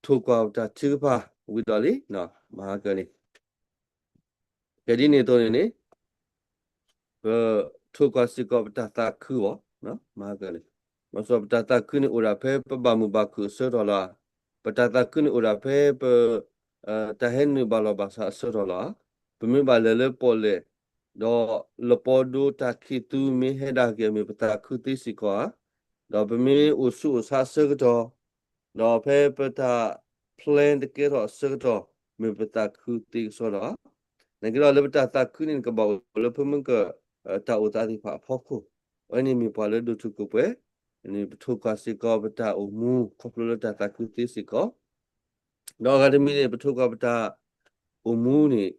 ပထိၣ်ကွၢ်ပတၢ်ထုကဖၣ်ဝံၤဒီးလံ, မဟါကၢန့ၣ် ကဲဒ်န့ၣ်အသိးန့ၣ်န့ၣ် ပထိၣ်ကွၢ်စ့ၢ်ကီးပတၢ်သးခုအီၤ, မဟါကၢန့ၣ် မ့ၢ်စီၤပတၢ်သးခုန့ၣ်အိၣ်ဒၣ်ဖဲပဘၣ်မုာ်ဘၣ်ခုၣ်အဆၢကတီၢ်လီၤဧါ, ပတၢ်သးခုန့ၣ်အိၣ်ဒၣ်ဖဲပ တၢ်ဟဲနုာ်ဘၣ်လီၢ်ဘၣ်စးအဆၢကတီၢ်လီၤဧါ, ပမ့ၢ်ဘၣ်လဲၤလၢပီၣ်လဲၣ် ဒီးလပီဒိတၢ်ခံးသူမ့ၢ်ဟဲဒၣ်က့ၤမ့ၢ်ပသးခုသ့စ့ၢ်ကီးဧါ, ဒီးပမ့ၢ်အိၣ်ဆူၣ်အိၣ်ဆါအဆၢကတီၢ် ဒီးဖဲပတၢ် plan တကဲထီၣ်အဆၢကတီၢ် မ့ၢ်ပသးခုသ့ကစီဒီဧါ, နာ်က့ဒီးလၢပတၢ်သးခုန့ၣ် ကဘၣ်အိၣ်လၢဖုမုၢ်ကၢၢ် တၢ်အိၣ်သးသ့ၣ်တဖၣ်အဖီခိၣ်, အဝဲန့ၣ်မ့ၢ်ပှၤလၢဒိၣ်တုာ်ခိၣ်ပှဲၤ, န့ၣ်ပထိၣ်ကွၢ်စ့ၢ်ကီးပတၢ်အိၣ်မူခီဖျိလၢတၢ်သးခုသ့စ့ၢ်ကီး ဒီးအဂၤတမံၤန့ၣ် ပထိၣ်ကွၢ်ပတၢ်အိၣ်မူန့ၣ်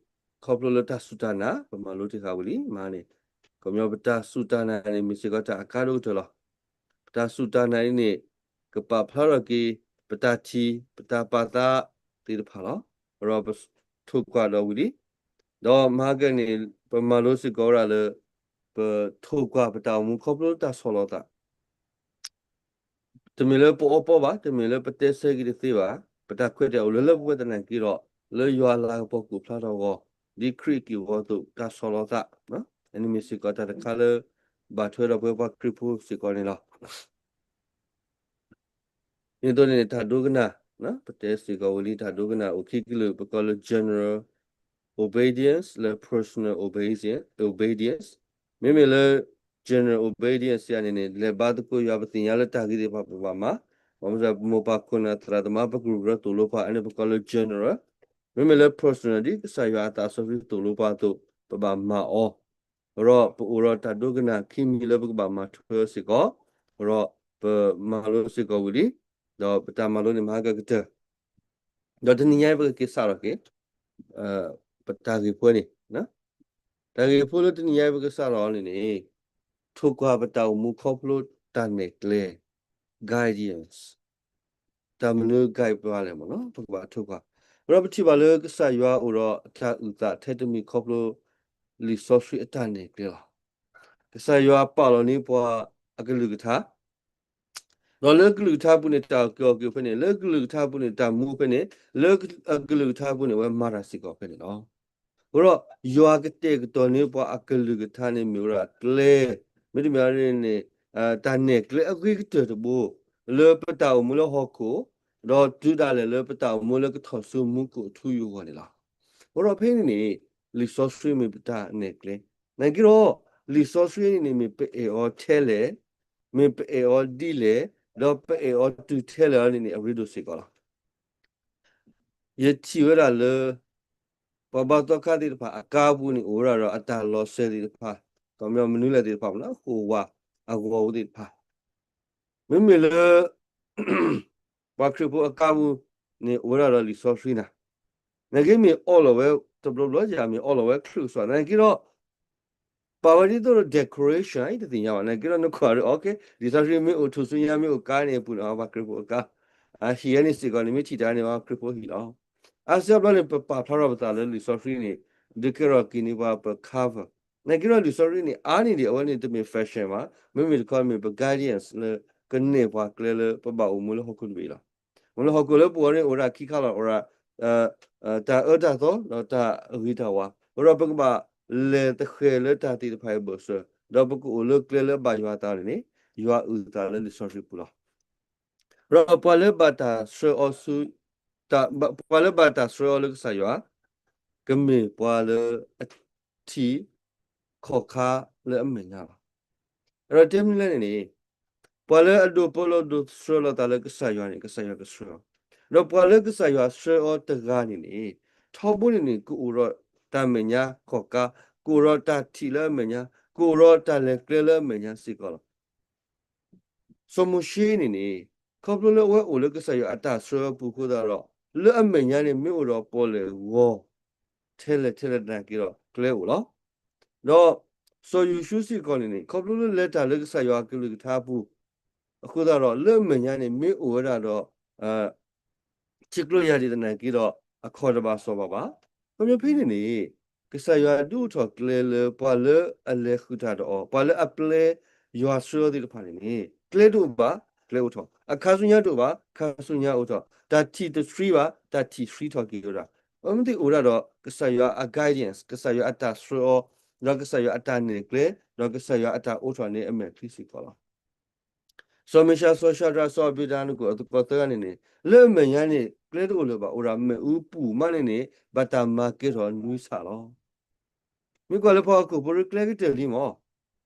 ခီဖျိလၢတၢ်စူၢ်တၢ်နာ် ပမၤလိတ့ၢ်ဃာ်ဝံၤလံမးန့ၣ်, ခီပညီပတၢ်စူၢ်တၢ်နာ်န့ၣ် မ့ၢ်စ့ၢ်ကီးတၢ်အကါဒိၣ်ကတၢၢ်လီၤ. ပတၢ်စူၢ်တၢ်နာ်အံၤန့ၣ် ကပာ်ဖျါထီၣ်က့ၤ ပတၢ်ထံၣ် ပတၢ်ပာ်သးသ့ၣ်တဖၣ်လီၤ. ဒီးပထိၣ်ကွၢ်ဒီးဝံၤလံ, ဒီးမဟါကၢန့ၣ် ပမၤလိစ့ၢ်ကီးဝဲဒၣ်လၢ ပထိၣ်ကွၢ်ပတၢ်အိၣ်မူခီဖျိလၢတၢ်ဆီၣ်လီၤသး တမ့ၢ်လၢပအီပီဘၣ်, တမ့ၢ်လၢပတဲဆၢက့ၤတသ့ဘၣ်, ပတၢ်ခွဲးတၢ်ယာ်အိၣ်လၢလၢပှဲၤပှဲၤသနာ်က့ဒီး လၢယွၤအလၤကပီၤကူၣ်ဖျါထီၣ်အဂီၢ်, ဒ်ခရံာ်အက့ၢ်အဂီၤအသိး တၢ်ဆီၣ်လီၤသး, အန့ၣ်မ့ၢ်စ့ၢ်ကီးတၢ်တခါလၢ ဘၣ်ထွဲဒီးပဝဲပှၤခရံာ်ဖိစ့ၢ်ကီးန့ၣ်လီၤ. ဒ်သိးန့ၣ် တၢ်ဒိကနၣ်, ပတဲစ့ၢ်ကီးဝံၤလံ တၢ်ဒိကနၣ်အိၣ်ခံကလုာ် ပကိးလၢ general obedience လၢ personal obedience, obedience, မ့မ့ၢ်လၢ general obedience ယၤန့ၣ်န့ၣ် လဲၤဘါသကိးယွၤ ပသ့ၣ်ညါလၢတၢ်ဂ့ၤသ့ၣ်တဖၣ်ပဘၣ်မၤ, ဘၣ်မနုၤလဲၣ် ပမိၢ်ပၢ်ခိၣ်နၢ်သရၣ်သမါ ပကရူၢ်ကရၢသိၣ်လိပှၤ အန့ၣ်ပကိးလၢ general, မ့မ့ၢ်လၢ personal ဒ်ကစၢ်ယွၤအသးစီဆှံသိၣ်လိပှၤအသိး ပဘၣ်မၤအီၤ, ဒီးပအိၣ်ဒီးတၢ်ဒိကနၣ်ခံမံၤလၢပကဘၣ်မၤထွဲစ့ၢ်ကီး, ဒီးပမၤလိစ့ၢ်ကီးဝံၤလံ, ဒီးပတၢ်မၤလိန့ၣ်မၤဟါကကတၢၢ်, ဒီးတနံၤညါအံၤပကက့ၤစးထီၣ်က့ၤ ပတၢ်ဂ့ၢ်ဖိန့ၣ်, တၢ်ဂ့ၢ်ဖိလၢတနံၤညါအံၤပကစးထီၣ်န့ၣ်န့ၣ်, ထိၣ်ကွၢ်ပတၢ်အိၣ်မူခီဖျိတၢ်နဲၣ်ကျဲ, guidance, တၢ်မနုၤ guide ပှၤလဲၣ်မ့ၢ်နီၤ ပကဘၣ်ထိၣ်ကွၢ်, ဒီးပထံၣ်ဘၣ်လၢကစၢ်ယွၤအိၣ်ဒီးတၢ်အုၣ်သးထဲတမံၤခီဖျိ လံာ်စီဆှံအတၢ်နဲၣ်ကျဲလီၤ. ကစၢ်ယွၤပာ်လီၤန့ၢ်ပှၤအကလုၢ်ကထါ ဒီးလၢကလုၢ်ကထါပူၤန့ၣ် တၢ်အုၣ်က့ၤအီၣ်က့ၤဖဲန့ၣ်, လၢကလုၢ်ကထါပူၤန့ၣ် တၢ်မူဖဲန့ၣ်, လၢအကလုၢ်ကထါပူၤန့ၣ် အဝဲမၤတၢ်စ့ၢ်ကီးဖဲန့ၣ်လီၤ. အဃိဒီး ယွၤကတဲာ်ကတီၤန့ၢ်ပှၤအကလုၢ်ကထါန့ၣ် မ့ၢ်ဝဲဒၣ်ကျဲ, မ့တမ့ၢ်န့ၣ် တၢ်နဲၣ်ကျဲအဂ့ၤကတၢၢ်တဘိ လၢပတၢ်အိၣ်မူလၢဟီၣ်ခိၣ်, ဒီးတုၤဒၣ်လဲာ်လၢပတၢ်အိၣ်မူလၢကထီၣ်ဆူမူခိၣ်အထူအယိာ်အဂီၢ်န့ၣ်လီၤ. အဃိဒီးဖဲန့ၣ်န့ၣ် လံာ်စီဆှံမ့ၢ်ပတၢ်နဲၣ်ကျဲ, နာ်က့ဒီး လံာ်စီဆှံန့ၣ်န့ၣ် မ့ၢ်ပအဲၣ်အီၤထဲလဲၣ်, မ့ၢ်ပအဲၣ်အီၤဒ်လဲၣ်, ဒီးပအဲၣ်အီၤတုၤထဲလဲၣ်န့ၣ်န့ၣ် အရ့ဒိၣ်စ့ၢ်ကီးလီၤ. ယထံၣ်ဝဲဒၣ်လၢ ပှၤဘါသီခါသ့ၣ်တဖၣ်အကါပူၤန့ၣ် အိၣ်ဝဲဒၣ်ဒီးအတၢ်လီၤစဲၤသ့ၣ်တဖၣ်, ကီၢ်မ့ၢ်မနုၤလဲၣ်သ့ၣ်တဖၣ်မ့ၢ်နီၤ ဃိာ်ဝးအဂီၤအူသ့ၣ်တဖၣ်, မ့မ့ၢ်လၢ ပှၤခရံာ်ဖိအကါပူၤန့ၣ် အိၣ်ဝဲဒၣ်ဒီးလံာ်စီဆှံနၤ, နာ်က့မ့ၢ်အီလီၤဝဲတဘျီဘျီယၤ မ့ၢ်အီလီၤဝဲချုးစီ နာ်က့ဒီး ပာ်ဝဲဒ်သိးဒီး decoration အံၤတသ့ၣ်ညါဘၣ် နာ်က့ဒီးနကွၢ်ဒီး လံာ်စီဆှံမ့ၢ်အိၣ်ထူၣ်ဆူညါ မ့ၢ်အိၣ်ကါန့ၣ်အပူၤန့ၣ် ပှၤခရံာ်ဖိအကါ အဟံၣ်ဝဲန့ၣ်စ့ၢ်ကီးန့ၣ် မ့ၢ်ထံၣ်တၢ်န့ၣ် ပှၤခရံာ်ဖိဟံၣ်လီၤ. အါစုအါဘျီန့ၣ် ပပာ်ဖျါထီၣ်ပသးလၢလံာ်စီဆှံန့ၣ် ဒုးကဲထီၣ်က့ၤန့ၢ်ပှၤပ cover, နာ်က့ဒီးလံာ်စီဆှံန့ၣ် အါန့ၢ်ဒံး အဝဲန့ၣ်တမ့ၢ် fashion ဘၣ်, မ့မ့ၢ်တခီမ့ၢ်ပ guidance လၢကနဲၣ်ပှၤကျဲလၢပဘၣ်အိၣ်မူလၢဟီၣ်ခိၣ်တဘ့ၣ်လီၤ. မ့ၢ်လၢဟီၣ်ခိၣ်လၢပအိၣ်န့ၣ် အိၣ်ဒၣ်ခံခါလီၤ အိၣ်ဒၣ် တၢ်အၢတၢ်သီ ဒီးတၢ်ဂ့ၤတၢ်ဝါ, အဃိဒီးပကဘၣ်လဲၤသဃဲၤလၢတၢ်သ့ၣ်တဖၣ်အံၤအဘၢၣ်စၢၤ, ဒီးပကအိၣ်လၢကျဲလၢအဘၣ်ယွၤအသးန့ၣ်န့ၣ် ယွၤအုၣ်သးလၢလံာ်စီဆှံပူၤလီၤ. ဒီးပှၤလၢဘၣ်တၢ်ဆှၢအီၤဆူ ပှၤလၢဘၣ်တၢ်ဆှၢအီၤလၢကစၢ်ယွၤ ကမ့ၢ်ပှၤလၢအထံၣ် ခီၣ်ခါလၢအမဲာ်ညါလီၤ. ဒီးတဲမနုၤလဲၣ်န့ၣ်န့ၣ် ပှၤလၢအဒိးပၢလီၤဒိးဆှၢလီၤသးလၢကစၢ်ယွၤန့ၣ် ကစၢ်ယွၤကဆှၢအီၤ, ဒီးပှၤလၢကစၢ်ယွၤဆှၢအီၤတဂၤန့ၣ်န့ၣ် ထီဘိန့ၣ်န့ၣ် ကအိၣ်ဒီးတၢ်မဲာ်ညါခီၣ်ခါ, ကအိၣ်ဒီးတၢ်ထံၣ်လၢအမဲာ်ညါ, ကအိၣ်ဒီးတၢ်လဲၤကျဲလၢအမဲာ်ညါစ့ၢ်ကီးလီၤ. စီၤမိၤၡ့န့ၣ်န့ၣ် ခီဖျိလၢအဝဲအိၣ်လၢကစၢ်ယွၤအတၢ်ဆှၢအပူၤအဃိသတးဒီး လၢအမဲာ်ညါန့ၣ် မ့ၢ်အိၣ်ဒီးပီၣ်လဲၣ်ဂီၤ ထဲလဲၣ်ထဲလဲၣ်သနာ်က့ဒီး ကျဲအိၣ်လီၤ. ဒီးစီၤယိၤၡူစ့ၢ်ကီးန့ၣ်န့ၣ် ခီဖျိလၢလဲၤတၢ်လၢကစၢ်ယွၤအကလုၢ်ကထါအပူၤ အဃိသတးဒီး လၢအမဲာ်ညါန့ၣ် မ့ၢ်အိၣ်ဝဲဒၣ်ဒီး ထံကျိယၢ်ဒံးသနာ်က့ဒီး အခီၣ်တဘၣ်စီၣ်ဘၣ်ဘၣ်. ခီဖျိဖဲန့ၣ်န့ၣ် ကစၢ်ယွၤဒုးအိၣ်ထီၣ်ကျဲလၢပှၤလၢအလဲၤဃုာ်တၢ်ဒီးအီၤ, ပှၤလၢအပျဲယွၤဆှၢအီၤသ့ၣ်တဖၣ်န့ၣ်န့ၣ် ကျဲတအိၣ်ဘၣ်. ကျဲအိၣ်ထီၣ်, အခါဆူညါတအိၣ်ဘၣ်, ခါဆူညါအိၣ်ထီၣ်, တၢ်ထံၣ်တဆှံဘၣ်, တၢ်ထံၣ်ဆှံထီၣ်က့ၤဝဲဒၣ်, အမ့ၢ်သ့ၣ်အိၣ်ဒၣ်ဒီး ကစၢ်ယွၤအ guidance, ကစၢ်ယွၤအတၢ်ဆှၢအီၤ, ဒီးကစၢ်ယွၤအတၢ်နဲၣ်ကျဲ, ဒီးကစၢ်ယွၤအတၢ်အိးထီၣ်န့ၣ်အမဲာ်ချံစ့ၢ်ကီးလီၤ. စီၤမ့ၡး, စီၤၡၤဒြး, စီၤအဘ့းနကိၤ အသကိးသၢဂၤန့ၣ်န့ၣ် လၢအမဲာ်ညါန့ၣ် ကျဲတအိၣ်လၢၤဘၣ်, အိၣ်ဒၣ်မ့ၣ်အူပူၤမးန့ၣ်န့ၣ် ဘၣ်တၢ်မၤကဲထီၣ်နွံဆၣ်လီၤ. မ့ၢ်ကွၢ်လၢပှၤဟီၣ်ခိၣ်ဖိ ကျဲကတၢၢ်လံမး,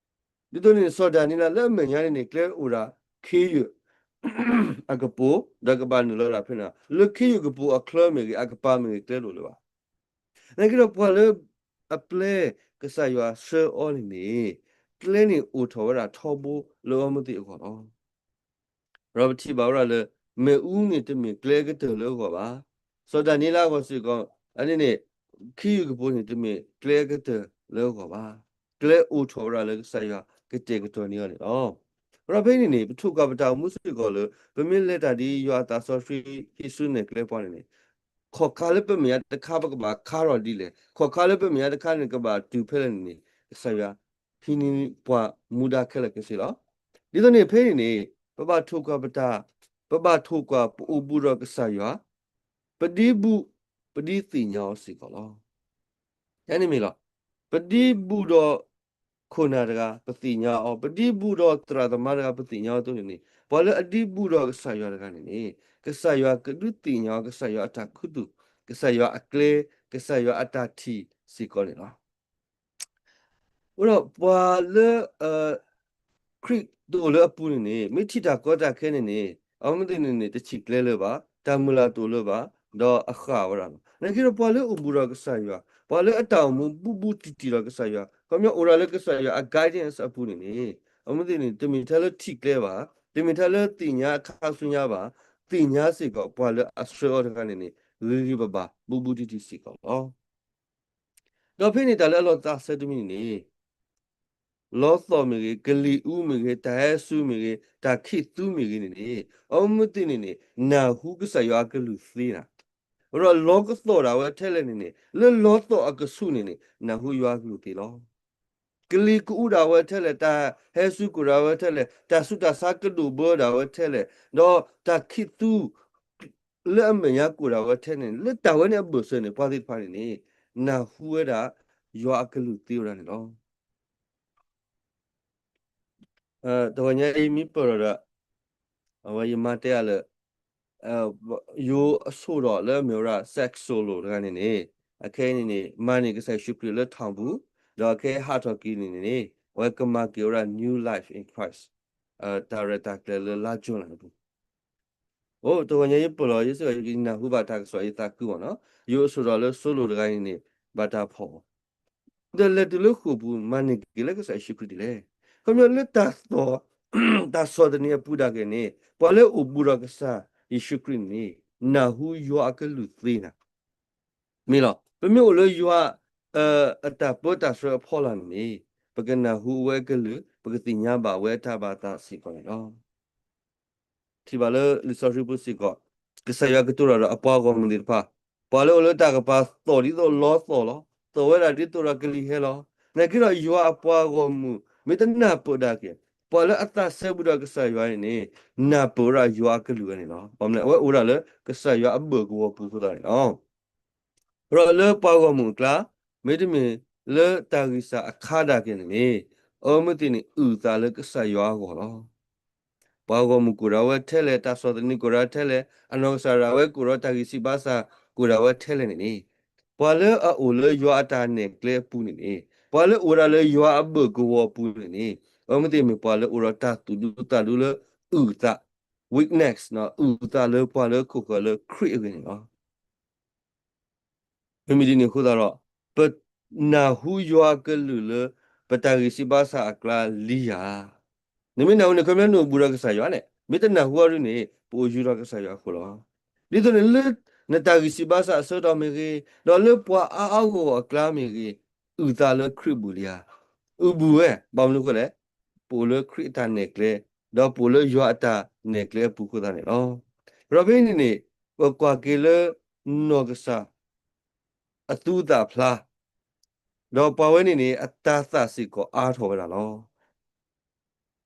ဒ်သိးန့ၣ် စီၤဒၤနံးယ့လး လၢအမဲာ်ညါန့ၣ်န့ၣ် ကျဲအိၣ်ဒၣ်ခ့ယုၢ်အကပိာ်, ဒီးကဘၣ်နုာ်လီၤဒၣ်ဖဲန့ၣ်, လၢခ့ယုၢ်ကပိာ်အချၢမ့ၢ်ဂ့ၤ, အကပၤမ့ၢ်ဂ့ၤ, ကျဲတအိၣ်လၢၤဘၣ်. နာ်က့ဒီးပှၤလၢအပျဲကစၢ်ယွၤဆှၢအီၤန့ၣ်န့ၣ် ကျဲန့ၣ်အိၣ်ထီၣ်ဝဲဒၣ်ထီဘိလၢအဝဲသ့ၣ်အဂီၢ်လီၤ. ဒီးပထံၣ်ဘၣ်ဝဲဒၣ်လၢ မ့ၣ်အူန့ၣ်တမ့ၢ်ကျဲကတၢၢ်လၢအဂီၢ်ဘၣ်. စီၤဒၤနံးယ့လးအဂီၢ်စ့ၢ်ကီး အန့ၣ်န့ၣ် ခ့ယုၢ်ကပိာ်န့ၣ်တမ့ၢ်ကျဲကတၢၢ်လၢအဂီၢ်ဘၣ်. ကျဲအိၣ်ထီၣ်ဝဲဒၣ်လၢကစၢ်ယွၤကတဲာ်ကတီၤန့ၢ်အီၤန့ၣ်လီၤ. ဒီးဖဲအံၤန့ၣ်န့ၣ် ပထိၣ်ကွၢ်ပတၢ်အိၣ်မူစ့ၢ်ကီးလၢ ပမ့ၢ်လဲၤတၢ်ဒ်ယွၤအသးစီဆှံဟံးစုနဲၣ်ကျဲပှၤန့ၣ်န့ၣ် ခီၣ်ခါလၢပမဲာ်ညါတခါပကဘၣ်ခါထီၣ်ဒ်လဲၣ်, ခီၣ်ခါလၢပမဲာ်ညါတခါန့ၣ် ကဘၣ်တုၤဖဲလဲၣ်န့ၣ်န့ၣ် ကစၢ်ယွၤဟံးန့ၢ်ပှၤမူဒါခဲလၢာ်ခဲဆ့လီၤ. ဒ်သိးန့ၣ်ဖဲန့ၣ်န့ၣ် ပဘၣ်ထိၣ်ကွၢ်ပတၢ်, ပဘၣ်ထိၣ်ကွၢ်ပအိၣ်ဘူးဒီးကစၢ်ယွၤ, ပဒံဘူး, ပဒံသ့ၣ်ညါအီၤစ့ၢ်ကီးလီၤ. ယန့ၣ်မ့ၢ်လီၤ. ပဒံဘူးဒီးခိၣ်နၢ်တဂၤ ပသ့ၣ်ညါအီၤ, ပဒံဘူးဒီးသရၣ်သမါတဂၤ ပသ့ၣ်ညါအီၤအသိးန့ၣ်န့ၣ် ပှၤလၢအဒံဘူးဒီးကစၢ်ယွၤတဂၤန့ၣ်န့ၣ် ကစၢ်ယွၤကဒုးသ့ၣ်ညါအီၤ ကစၢ်ယွၤအတၢ်ခူသူၣ်, ကစၢ်ယွၤအကျဲ, ကစၢ်ယွၤအတၢ်ထံၣ်စ့ၢ်ကီးန့ၣ်လီၤ. အဃိဒီးပှၤလၢ ခရံာ်တအိၣ်လၢအပူၤန့ၣ်န့ၣ် မ့ၢ်ထံၣ်တၢ်ကီတၢ်ခဲန့ၣ်န့ၣ် အဝဲသ့ၣ်န့ၣ်န့ၣ် တဆံးကျဲလၢၤဘၣ်, တၢ်မုၢ်လၢ်တအိၣ်လၢၤဘၣ်, ဒီးအဃၣ်ဝဲဒၣ်လီၤ. နာ်က့ဒီးပှၤလၢအိၣ်ဘူးဒီးကစၢ်ယွၤ, ပှၤလၢအတၢ်အိၣ်မူဘူးဘူးတံၢ်တံၢ်ဒီးကစၢ်ယွၤ, ခီပညီအိၣ်ဒၣ်လၢကစၢ်ယွၤအ guidance အပူၤန့ၣ်န့ၣ် အဝဲသ့ၣ်န့ၣ် တမ့ၢ်ထဲလၢထံၣ်ကျဲဘၣ်, တမ့ၢ်ထဲလၢသ့ၣ်ညါအခါဆူညါဘၣ်, သ့ၣ်ညါစ့ၢ်ကီး ပှၤလၢအဆှၢအီၤတဂၤန့ၣ်န့ၣ် ဂ့ၤဂ့ၤဘၣ်ဘၣ် ဘူးဘူးတံၢ်တံၢ်စ့ၢ်ကီးလီၤ. ဒီးဖဲန့ၣ်တၢ်လၢအလီၤသးဆၢတမံၤန့ၣ်န့ၣ် လီသီၣ်မ့ၢ်ဂ့ၤ, ကလံၤအူမ့ၢ်ဂ့ၤ, တၢ်ဟဲစူၤမ့ၢ်ဂ့ၤ, တၢ်ခံးသူမ့ၢ်ဂ့ၤန့ၣ်န့ၣ် အဝဲသ့ၣ်န့ၣ်န့ၣ် နၢ်ဟူကစၢ်ယွၤအကလုၢ်သ့နၤ, အဃိဒီးလီကသီၣ်ဒၣ်ဝဲထဲလဲၣ်န့ၣ်န့ၣ် လၢလီသီၣ်အကဆူးန့ၣ်န့ၣ် နၢ်ဟူယွၤအကလုၢ်သ့လီၤ. ကလံၤကအူဒၣ်ဝဲထဲလဲၣ်, တၢ်ဟဲစူၤကိၣ်ဒၣ်ဝဲထဲလဲၣ်, တၢ်ဆူးတၢ်ဆါကဒိၣ်ဘၢဒၣ်ဝဲထဲလဲၣ်, ဒီးတၢ်ခံးသူ လၢအမဲာ်ညါကိၣ်ဒၣ်ဝဲထဲန့ၣ် လၢတၢ်ဝဲန့ၣ်အဘၢၣ်စၢၤန့ၣ် ပှၤသ့ၣ်တဖၣ်န့ၣ်န့ၣ် နၢ်ဟူဝဲဒၣ် ယွၤအကလုၢ်သ့ဝဲဒၣ်န့ၣ်လီၤ. တဂီၤညါအံၤမ့ၢ်ပၢၢ်ဒီး အဝဲယမါတဲအါလၢ ယိၤအဆိၣ်ဒီးလၢအမ့ၢ်ဝဲဒၣ် sex solo တဂၤန့ၣ်န့ၣ် အခဲအံၤန့ၣ်န့ၣ် မၤန့ၢ်ကစၢ်ယ့ၣ်ၡူးခရံာ်လၢထီၣ်ပူၤ, ဒီးအခဲအံၤဟးထီၣ်က့ၤန့ၣ်န့ၣ်န့ၣ် အဝဲကမၤက့ၤဝဲဒၣ် New Life in Christ တၢ်ရဲၣ်တၢ်ကျဲၤလၢလါယူၤလံအပူၤ အိၣ် တဂီၤညါယပၢၢ်လီၤ ယစ့ၢ်ကီးယနၢ်ဟူဘၣ်တၢ်ကစီၣ်ယသးခုမ့ၢ်နီၤ, ယိၤအဆိၣ်ဒီးလၢ solo တဂၤန့ၣ်န့ၣ် ဘၣ်တၢ်ဖီၣ်အီၤ ဒီးလဲၤတုၤလၢဃိာ်ပူၤ မၤန့ၢ်က့ၤလၢကစၢ်ယ့ၣ်ၡူးခရံာ်ဒ်လဲၣ်. ခီပညီလၢတၢ်သီၣ်, တၢ်ဆီၣ်သနံးအပူၤဒၣ်က့ၤန့ၣ် ပှၤလၢအိၣ်ဘူးဒီးကစၢ်ယ့ၣ်ၡူးခရံာ်န့ၣ် နၢ်ဟူယွၤအကလုၢ်သ့နၤ မ့ၢ်လီၤ. ပမ့ၢ်အိၣ်လၢယွၤ အတၢ်ပၢတၢ်ဆှၢအဖီလာ်န့ၣ်န့ၣ် ပကနၢ်ဟူအဝဲအကလုၢ်, ပကသ့ၣ်ညါဘၣ်အဝဲအတၢ်ဘၣ်သးစ့ၢ်ကီးန့ၣ်လီၤ. ထံၣ်ဘၣ်လၢလံာ်စီဆှံပူၤစ့ၢ်ကီး, ကစၢ်ယွၤကတိၤတၢ်ဒီးအပှၤဂီၢ်မုၢ်သ့ၣ်တဖၣ်, ပှၤလၢအိၣ်လၢတၢ်ကပၤသီၣ်ဒ်သိးလီသီၣ်လီၤ. သီၣ်ဝဲဒၣ်ဒ်သိးဒီးကလံၤဟဲလီၤ. နာ်က့ဒီးယွၤအပှၤဂီၢ်မုၢ် မ့ၢ်တနၢ်ပၢၢ်ဒၣ်က့ၤ, ပှၤလၢအသးစဲဘူးဒီးကစၢ်ယွၤန့ၣ်န့ၣ် နၢ်ပၢၢ်ဝဲဒၣ်ယွၤအကလုၢ်ဝဲန့ၣ်လီၤ. ဘၣ်မနုၤလဲၣ်, အဝဲအိၣ်ဒၣ်လၢကစၢ်ယွၤအဘၢၣ်ကဝီၤပူၤအဃိသတးန့ၣ်လီၤ. ဒီးလၢပှၤဂီၢ်မုၢ်အကျါ, မ့တမ့ၢ်လၢတၢ်ဂံၢ်စၢ်အခါဒၣ်က့ၤန့ၣ်န့ၣ်, အဝဲသ့ၣ်န့ၣ် အုၣ်သးလၢကစၢ်ယွၤအဂီၢ်လီၤ. ပှၤဂီၢ်မုၢ်ကိးဒၣ်ဝဲထဲလဲၣ်, တၢ်ဆီၣ်သနံးကိးဒၣ်ထဲလဲၣ်, အနီၢ်ကစၢ်ဒၣ်ဝဲကိးဒီးတၢ်ဂံၢ်စၢ်ဘါစၢ်ကိးဒၣ်ဝဲထဲလဲၣ်န့ၣ်န့ၣ်, ပှၤလၢအအိၣ်လၢယွၤအတၢ်နဲၣ်ကျဲအပူၤန့ၣ်န့ၣ်, ပှၤလၢအိၣ်ဝဲဒၣ်လၢယွၤအဘၢၣ်ကဝီၤအပူၤန့ၣ်န့ၣ်, အဝဲသ့ၣ်မ့ၢ်ပှၤလၢအိၣ်ဒီးတၢ်သူၣ်ဒူသးဒူလၢအုၣ်သး, weakness, အုၣ်သးလၢပှၤလၢခိၣ်ဃၢၤလၢခရံာ်အဂ့ၢ်န့ၣ်လီၤ. မ့မ့ၢ်ဒ်န့ၣ်အဃိသတးဒီး, ပနၢ်ဟူယွၤအကလုၢ်လၢ ပတၢ်ဂံၢ်စၢ်ဘါစၢ်အကျါလံဧါ. နမ့ၢ်နၢ်ဟူန့ၣ် ခီပညီနအိၣ်ဘူးဒီးကစၢ်ယွၤန့ၣ်, မ့ၢ်တနၢ်ဟူအီၤဒ်န့ၣ် ပအိၣ်ယူၢ်ထီၣ်ကစၢ်ယွၤအဃိလီၤ. ဒ်သိးန့ၣ်လၢ နတၢ်ဂံၢ်စၢ်ဘါစၢ်အဆၢကတီၢ်မ့ၢ်ဂ့ၤ, ဒီးလၢပှၤအါအါဂီၢ်ဂီၢ်အကျါမ့ၢ်ဂ့ၤ, အုၣ်သးလၢခရံာ်အပူၤလံဧါ. အုၣ်ဘူးဝဲ, ဘၣ်မနုၤအဃိလဲၣ်, ပအိၣ်လၢခရံာ်အတၢ်နဲၣ်ကျဲ, ဒီးပအိၣ်လၢယွၤအတၢ်နဲၣ်ကျဲအပူၤအဃိသတးန့ၣ်လီၤ. ဒီးဖဲအံၤန့ၣ်န့ၣ်, ပကွၢ်က့ၤလၢ နီၢ်ကစၢ် အသူအသၣ်ဖျါ, ဒီးပှၤဝဲန့ၣ်န့ၣ် အတၤသၣ်စ့ၢ်ကီးအါထီၣ်ဝဲဒၣ်လီၤ.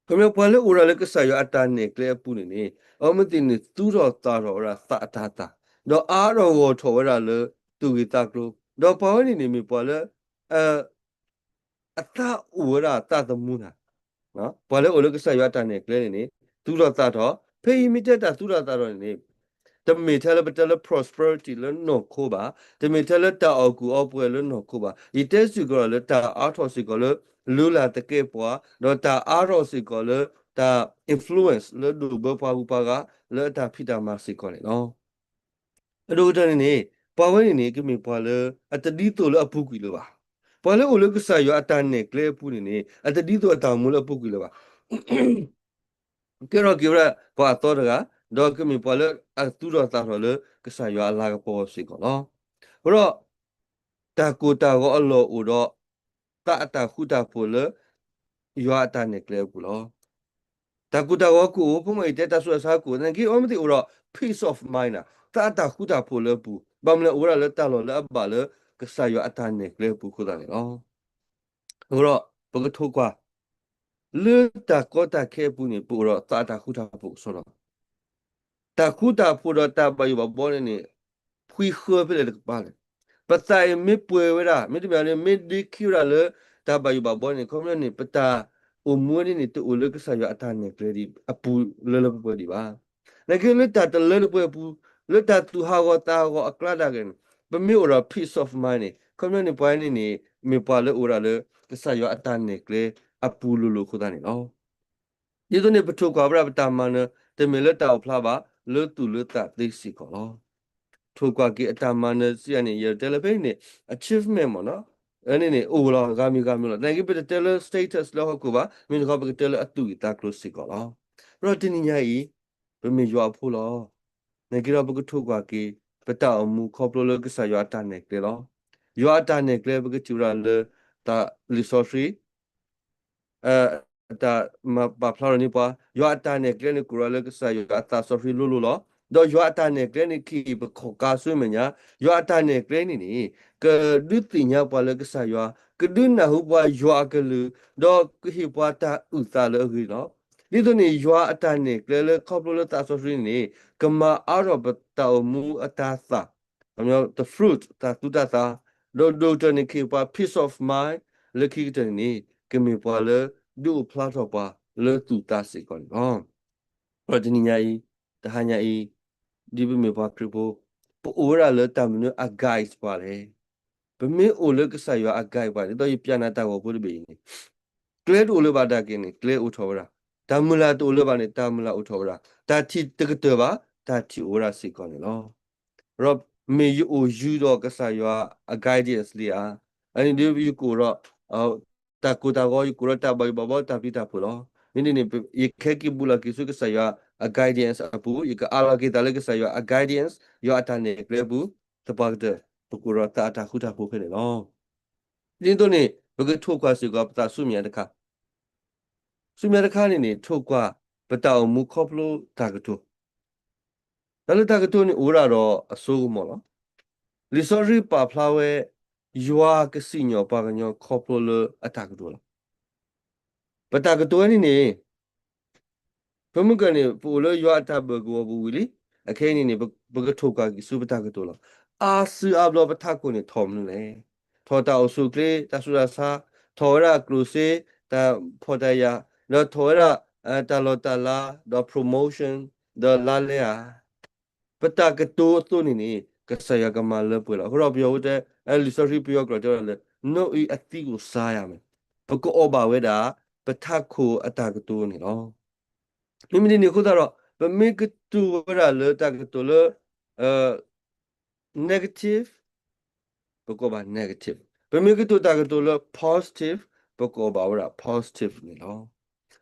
ခီပညီပှၤလၢအိၣ်ဝဲဒၣ်လၢကစၢ်ယွၤအတၢ်နဲၣ်ကျဲအပူၤန့ၣ်န့ၣ် အဝဲသ့ၣ်န့ၣ် သူၣ်ထီၣ်သၣ်ထီၣ်ဝဲဒၣ်သးအတၤသၣ်, ဒီးအါထီၣ်ဂီၢ်ထီၣ်ဝဲဒၣ်လၢသူၣ်ဂ့ၢ်သးကျိၤ, ဒီးပှၤဝဲန့ၣ်န့ၣ် မ့ၢ်ပှၤလၢ အသးအိၣ်ဝဲဒၣ်သးသမူနၤ, ပှၤလၢအိၣ်လၢကစၢ်ယွၤအတၢ်နဲၣ်ကျဲန့ၣ်န့ၣ် သူၣ်ထီၣ်သးထီၣ်, ဖဲအံၤမ့ၢ်တဲတၢ်သူၣ်ထီၣ်သးထီၣ်န့ၣ်န့ၣ် တမ့ၢ်ထဲလၢပတဲလၢ prosperity လၢနီၢ်ခိဘၣ်, တမ့ၢ်ထဲလၢတၢ်အီၣ်ကူၣ်အီပှဲၤလၢနီၢ်ခိဘၣ်, ယတဲစ့ၢ်ကီးလၢတၢ်အါထီၣ်စ့ၢ်ကီးလၢ လုၢ်လၢ်သကဲးပဝး, ဒီးတၢ်အါထီၣ်စ့ၢ်ကီးလၢတၢ် influence လၢဒိၣ်ဘၢပှၤဂုၤပှၤဂၤလၢအတၢ်ဖံးတၢ်မၤစ့ၢ်ကီးန့ၣ်လီၤ. အဒိၣ်ကတၢၢ်န့ၣ်န့ၣ် ပှၤဝဲန့ၣ်န့ၣ် ကမ့ၢ်ပှၤလၢ အတဒ်သိးလၢအပူၤကွံာ်လၢၤဘၣ်. ပှၤလၢအိၣ်လၢကစၢ်ယွၤအတၢ်နဲၣ်ကျဲအပူၤန့ၣ်န့ၣ် အတဒ်သိးအတၢ်အိၣ်မူလၢအပူၤကွံာ်လၢၤဘၣ်. ကဲထီၣ်က့ၤဝဲဒၣ်ပှၤအသီတဂၤ, ဒီးကမ့ၢ်ပှၤလၢအသူၣ်ထီၣ်သးထီၣ်လၢကစၢ်ယွၤအလၤကပီၤစ့ၢ်ကီးလီၤ. အဃိဒီး တၢ်ကိၢ်တၢ်ဂီၤအလီၢ်အိၣ်ဒီး သးအတၢ်ဃူတၢ်ဖိးလၢ ယွၤအတၢ်နဲၣ်ကျဲအပူၤလီၤ. တၢ်ကိၢ်တၢ်ဂီၤကအိၣ် ဖိမ့ၢ်ယတဲတၢ်ဆူးတၢ်ဆါကအိၣ် သနာ်က့ အဝဲသ့ၣ်အိၣ်ဒီး peace of mind နၤ, သးအတၢ်ဃူတၢ်ဖိးလၢအပူၤ, ဘၣ်မနုၤလဲၣ် အိၣ်ဝဲဒၣ်လၢတၢ်လီၢ်လၢအဘၣ်လၢ ကစၢ်ယွၤအတၢ်နဲၣ်ကျဲအပူၤအဃိသတးန့ၣ်လီၤ. အဃိဒီး ပကထိၣ်ကွၢ် လၢတၢ်ကီတၢ်ခဲအပူၤန့ၣ် ပအိၣ်ဒီးသးအတၢ်ဃူတၢ်ဖိးကစီဒီး တၢ်ဃူတၢ်ဖိးဒီးတၢ်ဘၣ်ယိၣ်ဘၣ်ဘီန့ၣ်န့ၣ် ဖှံဃၢဖဲလဲၣ်တကပၤလဲၣ်. ပသးအံၤမ့ၢ်ပှဲၤဝဲဒၣ် မ့တမ့ၢ်န့ၣ် မ့ၢ်ဒ့ခံဝဲဒၣ်လၢတၢ်ဘၣ်ယိၣ်ဘၣ်ဘီန့ၣ် ခီပညီန့ၣ် ပတၢ်အိၣ်မူဝဲန့ၣ်န့ၣ် တအိၣ်လၢကစၢ်ယွၤအတၢ်နဲၣ်ကျဲဒံးအပူၤလၢလၢပှဲၤပှဲၤဒံးဘၣ်. သနာ်က့လၢတၢ်တလၢတပှဲၤအပူၤ လၢတၢ်သူၣ်ဟးဂီၤသးဟးဂီၤအကျါဒၣ်က့ၤန့ၣ် ပမ့ၢ်အိၣ်ဒီး peace of mind န့ၣ် ခီပညီန့ၣ် ပှၤန့ၣ်န့ၣ် မ့ၢ်ပှၤလၢအိၣ်ဝဲဒၣ်လၢ ကစၢ်ယွၤအတၢ်နဲၣ်ကျဲအပူၤလိၤလိၤအဃိသတးန့ၣ်လီၤ. ဒ်သိးန့ၣ် ပထိၣ်ကွၢ်ဝဲဒၣ်ပတၢ်မၤနၢၤ တမ့ၢ်လၢတၢ်အိၣ်ဖျါဘၣ် လၢသူၣ်လၢသးသ့စ့ၢ်ကီးလီၤ. ထိၣ်ကွၢ်က့ၤအတၢ်မၤနၢၤစံးန့ၣ် ယတဲလၢဖဲအံၤန့ၣ် achievement မ့ၢ်နီၤ, န့ၣ်န့ၣ် အိၣ်လီၤ ဂၤမံၤဂၤမံၤလီၤ. သနာ်က့ ပတတဲလၢ status လၢဟီၣ်ခိၣ်ဘၣ်, မ့ၢ်တခီ ပကတဲလၢအသူၣ်ဂ့ၢ်သးကျိၤစ့ၢ်ကီးလီၤ. ဒီးတနံၤညါအံၤ ပမ့ၢ်ယွၤအဖိလီၤ. သနာ်က့ဒီး ပကထိၣ်ကွၢ်က့ၤ ပတၢ်အိၣ်မူခီဖျိလၢကစၢ်ယွၤအတၢ်နဲၣ်ကျဲလီၤ. ယွၤအတၢ်နဲၣ်ကျဲ ပကထံၣ်ဝဲဒၣ်လၢ တၢ်လံာ်စီဆှံ တၢ်မၤပာ်ဖျါထီၣ်န့ၢ်ပှၤ, ယွၤအတၢ်နဲၣ်ကျဲန့ၣ် ကိးဝဲဒၣ်လၢကစၢ်ယွၤအသးစီဆှံလိၤလိၤလီၤ. ဒီးယွၤအတၢ်နဲၣ်ကျဲန့ၣ် ကဟ့ၣ်ပခိၣ်ကါဆူမဲာ်ညါ, ယွၤအတၢ်နဲၣ်ကျဲန့ၣ်န့ၣ် ကဒုးသ့ၣ်ညါပှၤလၢကစၢ်ယွၤ, ကဒုးနၢ်ဟူပှၤယွၤအကလုၢ်, ဒီးကဟ့ၣ်ပှၤတၢ်အုၣ်သးလၢအဂ့ၤလီၤ. ဒ်သိးန့ၣ် ယွၤအတၢ်နဲၣ်ကျဲလၢခီဖျိလၢသးစီဆှံန့ၣ် ကမၤအါထီၣ်ပတၢ်အိၣ်မူအတၤသၣ်, ခီပညီ the fruit တၢ်သူတၢ်သၣ်, ဒီးဒိၣ်ကတၢၢ်န့ၣ် ကဟ့ၣ်ပှၤ peace of mind, လၢခံကတၢၢ်န့ၣ်န့ၣ် ကမ့ၢ်ပှၤလၢဒုးအိၣ်ဖျါထီၣ်ပှၤလၢသူၣ်သးစ့ၢ်ကီးန့ၣ်လီၤ. ဒီးတနံၤညါအံၤ, တဟါညါအံၤ, ဒ်ပမ့ၢ်ပှၤခရံာ်ဖိ, ပအိၣ်ဝဲဒၣ်လၢတၢ်မနုၤအ guide ပှၤလဲၣ်. ပမ့ၢ်အိၣ်လၢကစၢ်ယွၤအ guide ပှၤန့ၣ် ဒ်သိးယပျးနၤတၢ်ဂီၤဖိတဘ့ၣ်အံၤန့ၣ်, ကျဲတအိၣ်လၢၤဘၣ်ဒၣ်က့ၤန့ၣ် ကျဲအိၣ်ထီၣ်ဝဲဒၣ်, တၢ်မုၢ်လၢ်တအိၣ်လၢၤဘၣ်န့ၣ် တၢ်မုၢ်လၢ်အိၣ်ထီၣ်ဝဲဒၣ်, တၢ်ထံၣ်တကတၢၢ်ဘၣ်, တၢ်ထံၣ်အိၣ်ဝဲဒၣ်စ့ၢ်ကီးန့ၣ်လီၤ. ဒီးမ့ၢ်ယအိၣ်ယုဒီးကစၢ်ယွၤအ guidance လံဧါ, အန့ၣ်ဒ်ယကအိၣ်ဒီး တၢ်ကိၢ်တၢ်ဂီၤ ယကအိၣ်ဒီးတၢ်ဘၣ်ယိၣ်ဘၣ်ဘီတၢ်ပျံၤတၢ်ဖုးလီၤ. မ့ၢ်ဒ်န့ၣ် ယခဲက့ၤဘူးလီၤက့ၤဆူကစၢ်ယွၤအ guidance အပူၤ, ယကအးလီၤက့ၤသးလၢကစၢ်ယွၤအ guidance, ယွၤအတၢ်နဲၣ်ကျဲအပူၤ, သပှၢ်ကတၢၢ် ပကအိၣ်ဒီးသးအတၢ်ဃူတၢ်ဖိးဖဲန့ၣ်လီၤ. ဒ်သိးန့ၣ် ပကထိၣ်ကွၢ်စ့ၢ်ကီးပသးဆူမဲာ်ညါတခါ, ဆူမဲာ်ညါတခါန့ၣ်န့ၣ် ထိၣ်ကွၢ်ပတၢ်အိၣ်မူခီဖျိတၢ်ကတိၤ တၢ်လၢတၢ်ကတိၤန့ၣ်အိၣ်ဝဲဒၣ်ဒီးအစိကမီၤလီၤ. လံာ်စီဆှံပာ်ဖျါဝဲ ယွၤကစံၣ်ညီၣ်ပှၤကညီခီဖျိလၢအတၢ်ကတိၤလီၤ. ပတၢ်ကတိၤဝဲန့ၣ်န့ၣ် ပမုၢ်ကၢၢ်န့ၣ် ပအိၣ်လၢယွၤအတၢ်ဘၢၣ်ကဝီၤပူၤဝံၤလံ. အခဲအံၤန့ၣ်န့ၣ် ပကထိၣ်ကွၢ်က့ၤဆူပတၢ်ကတိၤလီၤ. အါစုအါဘျီပထးခိၣ်န့ၣ်ထီၣ်မနုၤလဲၣ်. ထီၣ်တၢ်အိၣ်ဆူၣ်အိၣ်ချ့ တၢ်ဆူးတၢ်ဆါ, ထီၣ်ဝဲဒၣ်ကျိၣ်စ့ တၢ်ဖှီၣ်တၢ်ယာ်, ဒီးထီၣ်ဝဲဒၣ် တၢ်လီၢ်တၢ်လၤ, ဒီး promotion, ဒီးလါလဲဧါ. ပတၢ်ကတိၤအသိးန့ၣ်န့ၣ် ကစၢ်ယွၤကမၤလၢပှဲၤလီၤ. အဃိဒီးပယီၤဝဲတဲ လံာ်စီဆှံပယီၤကျိာ်တဲဝဲဒၣ်လၢ no အသံးကို စားရမယ်. ပကအီၣ်ဘၣ်ဝဲဒၣ် ပထးခိၣ်အတၢ်ကတိၤန့ၣ်လီၤ. မ့မ့ၢ်ဒ်န့ၣ်အဃိသတးဒီး ပမ့ၢ်ကတိၤဝဲဒၣ်လၢတၢ်ကတိၤလၢ negative, ပကအီၣ်ဘၣ် negative. ပမ့ၢ်ကတိၤတၢ်ကတိၤလၢ positive, ပကအီၣ်ဘၣ်ဝဲဒၣ် positive န့ၣ်လီၤ.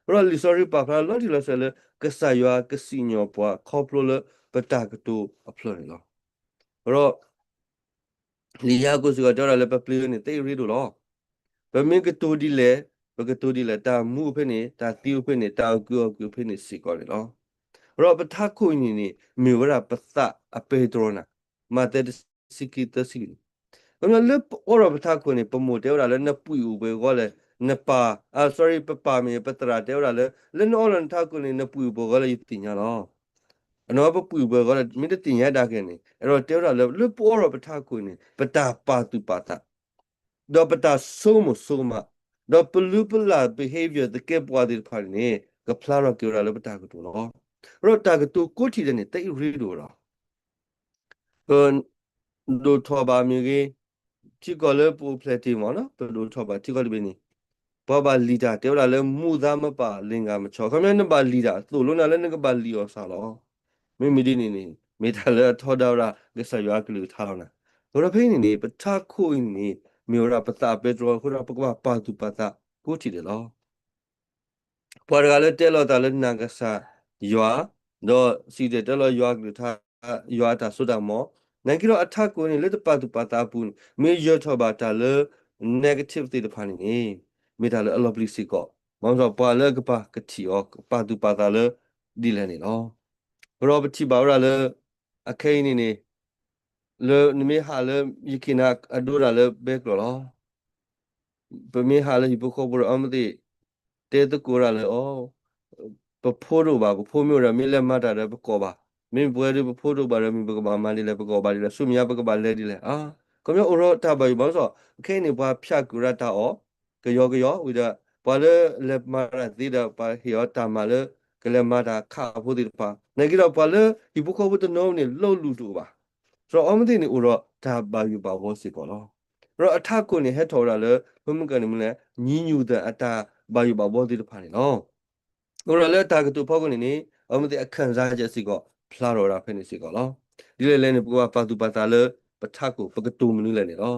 အဃိဒီးလံာ်စီဆှံပာ်ဖျါလီၤတံၢ်လီၤဆဲးလၢ ကစၢ်ယွၤကစံၣ်ညီၣ်ပှၤခီဖျိလၢပတၢ်ကတိၤအဖျၢၣ်န့ၣ်လီၤ. အဃိဒီး လံာ်ယၤကိာ်စ့ၢ်ကီးတဲဝဲဒၣ်လၢ ပပျ့ၤန့ၣ် သ့အရ့ဒိၣ်လီၤ. ပမ့ၢ်ကတိၤဒ်လဲၣ်, ပကတိၤဒ်လဲၣ်, တၢ်မူအိၣ်ဖဲန့ၣ်, တၢ်သံအိၣ်ဖဲန့ၣ်, တၢ်အုၣ်က့ၤခီၣ်က့ၤအိၣ်ဖဲန့ၣ်စ့ၢ်ကီးန့ၣ်လီၤ. အဃိဒီးပထးခိၣ်အံၤန့ၣ်န့ၣ် မ့ၢ်ဝဲဒၣ်ပသးအပဲတြီနၤ, မးသဲတဆံခံ သၢဆံန့ၣ်. ခီပညီလၢပအိးထီၣ်ပထးခိၣ်န့ၣ် ပမိၢ်တဲဝဲဒၣ်လၢနပှံာ်အိၣ်ပှဲၤဂီၢ်လဲၣ်, နပၢ်, အ sorry, ပပၢ်မ့ၢ်ပသရၣ်တဲဝဲဒၣ်လၢ လၢနအီလီၤနထးခိၣ်န့ၣ် နပှံၢ်ပှဲၤဂီၤလၢယသ့ၣ်ညါလီၤ. အနီၢ်ပပှံၢ်ပှဲၤဂီၤလၢ မ့ၢ်တသ့ၣ်ညါဒၣ်က့ၤန့ၣ် အဲၣ်ဒိးတဲဝဲဒၣ်လၢ လၢပအီလီၤပထးခိၣ်န့ၣ် ပတၢ်ပာ်သူၣ်ပာ်သး ဒီးပတၢ်ဆိကမိၣ်ဆိကမး, ဒီးပလုၢ်ပလၢ် behavior သကဲးပဝးသ့ၣ်တဖၣ်န့ၣ် ကဖျါထီၣ်က့ၤဝဲဒၣ်လၢပတၢ်ကတိၤလီၤ. ဒီးတၢ်ကတိၤကိးထံၣ်ဒဲးန့ၣ် တအံၤရ့ဒိၣ်ဝဲဒၣ် ပဒိၣ်ထီၣ်ဘၣ်မ့ၢ်ဂ့ၤ, ထံကီၢ်လၢပအိၣ်ဖျဲၣ်ထံမ့ၢ်နီၤ ပဒိၣ်ထီၣ်ဘၣ်ထံကီၢ်တဘ့ၣ်န့ၣ် ပှၤဘၣ်လံၣ်တၢ်တဲဝဲဒၣ်လၢ မူဒါမပာ်လင်္ကာမချောာ် ခီပညီနဘၣ်လံၣ်တၢ် သိၣ်လိနၤလၢနကဘၣ်လံၣ်အီၤစ့ၢ်လီၤ. မ့မ့ၢ်ဒ်န့ၣ်န့ၣ် မ့ၢ်တၢ်လၢအထီဒါဝဲဒၣ် ကစၢ်ယွၤအကလုၢ်ကထါလီၤနၤ. အဃိဒီးဖဲအံၤန့ၣ်န့ၣ် ပထးခိၣ်အံၤန့ၣ်န့ၣ် မ့ၢ်ဝဲဒၣ်ပသးပဲတြီအဃိဒီး ပကဘၣ်ပာ်သူၣ်ပာ်သးကိးထံၣ်ဒဲးလီၤ. ပှၤတဂၤလၢတဲလီၤတၢ်လၢနၢ်ကစၢ်ယွၤ, ဒီးစံၣ်တဲၤတဲလီၤယွၤအကလုၢ်ကထါ, ယွၤအတၢ်စိတၢ်ကမီၤ, နာ်က့ဒီးအထးခိၣ်န့ၣ် လၢတပာ်သူၣ်ပာ်သးအပူၤန့ၣ် မ့ၢ်ယၢၤထီၣ်ဘၣ်တၢ်လၢ negative သ့ၣ်တဖၣ်န့ၣ်န့ၣ် မ့ၢ်တၢ်လၢအလီၤပျံၤစ့ၢ်ကီး, ဘၣ်မနုၤပှၤလၢအကပာ်ကထံၣ်အီၤ ကပာ်သူၣ်ပာ်သးလၢဒ်လဲၣ်န့ၣ်လီၤ. အဃိဒီးပထံၣ်ဘၣ်ဝဲဒၣ်လၢ အခဲအံၤန့ၣ်န့ၣ် လၢနမ့ၢ်ဟးလၢ ယက့ၤနၤအဒိဒၣ်လၢဘဲကျိၤလီၤ. ပမ့ၢ်ဟးလၢဟံၣ်ဖိဃီဖိဒီး အီမ့ၢ်သ့ၣ် တဲသကိးဒၣ်လၢအီၤ, ပဖိတအိၣ်ဘၣ်, ပဖိမ့ၢ်အိၣ်ဒီး မ့ၢ်လဲၤမၤတၢ်ဒီးပကိးဘၣ်, မ့မ့ၢ်ပဝဲဒီး ပဖိတအိၣ်ဘၣ်ဒီး မ့ၢ်ပကဘၣ်မၤဒ်လဲၣ်, ပကိးဘၣ်ဒ်လဲၣ်, ဆူမဲာ်ညါပကဘၣ်လဲၤဒ်လဲၣ်. အခီပညီအိၣ်ဒီးတၢ်ဘၣ်ယိၣ်ဘၣ်စီၣ်, ခဲအံၤန့ၣ် ပှၤဖၠၣ်ကွံာ်ဝဲဒၣ်တၢ်အီၣ် ကယီကယီဝံၤဒီး ပှၤလၢလဲၤမၤတၢ်သ့ဒီး ပှၤဟ့ၣ်အီၤတၢ်မၤလၢ ကလဲၤမၤတၢ်ခးအဖိသ့ၣ်တဖၣ်, နာ်က့ဒီးပှၤလၢဟံၣ်ဖိဃီဖိတနီၤန့ၣ် လီၤလူၤတအိၣ်ဘၣ်. ဒီးအီမ့ၢ်သ့ၣ်န့ၣ် အိၣ်ဒီးတၢ်ဘၣ်ယိၣ်ဘၣ်ဘှီစ့ၢ်ကီးလီၤ. ဒီးအထးခိၣ်န့ၣ် ဟဲထီၣ်ဝဲဒၣ်လၢ မ့ၢ်မုၢ်ကန့ၣ်မ့ၢ်လဲၣ် ညီနုၢ်သၢၣ်အတၢ်ဘၣ်ယိၣ်ဘၣ်ဘှီသ့ၣ်တဖၣ်န့ၣ်လီၤ. အဃိဒီးလၢတၢ်ကတိၤဖီခိၣ်န့ၣ်န့ၣ် အီမ့ၢ်သ့ၣ်အခၢၣ်စးကဲစ့ၢ်ကီး ဖျါထီၣ်ဝဲဒၣ်ဖဲန့ၣ်စ့ၢ်ကီးလီၤ. ဒ်လဲၣ်လဲၣ်န့ၣ် ပကဘၣ်ပာ်သူၣ်ပာ်သးလၢ ပထးခိၣ် ပကတိၤမနုၤလဲၣ်န့ၣ်လီၤ.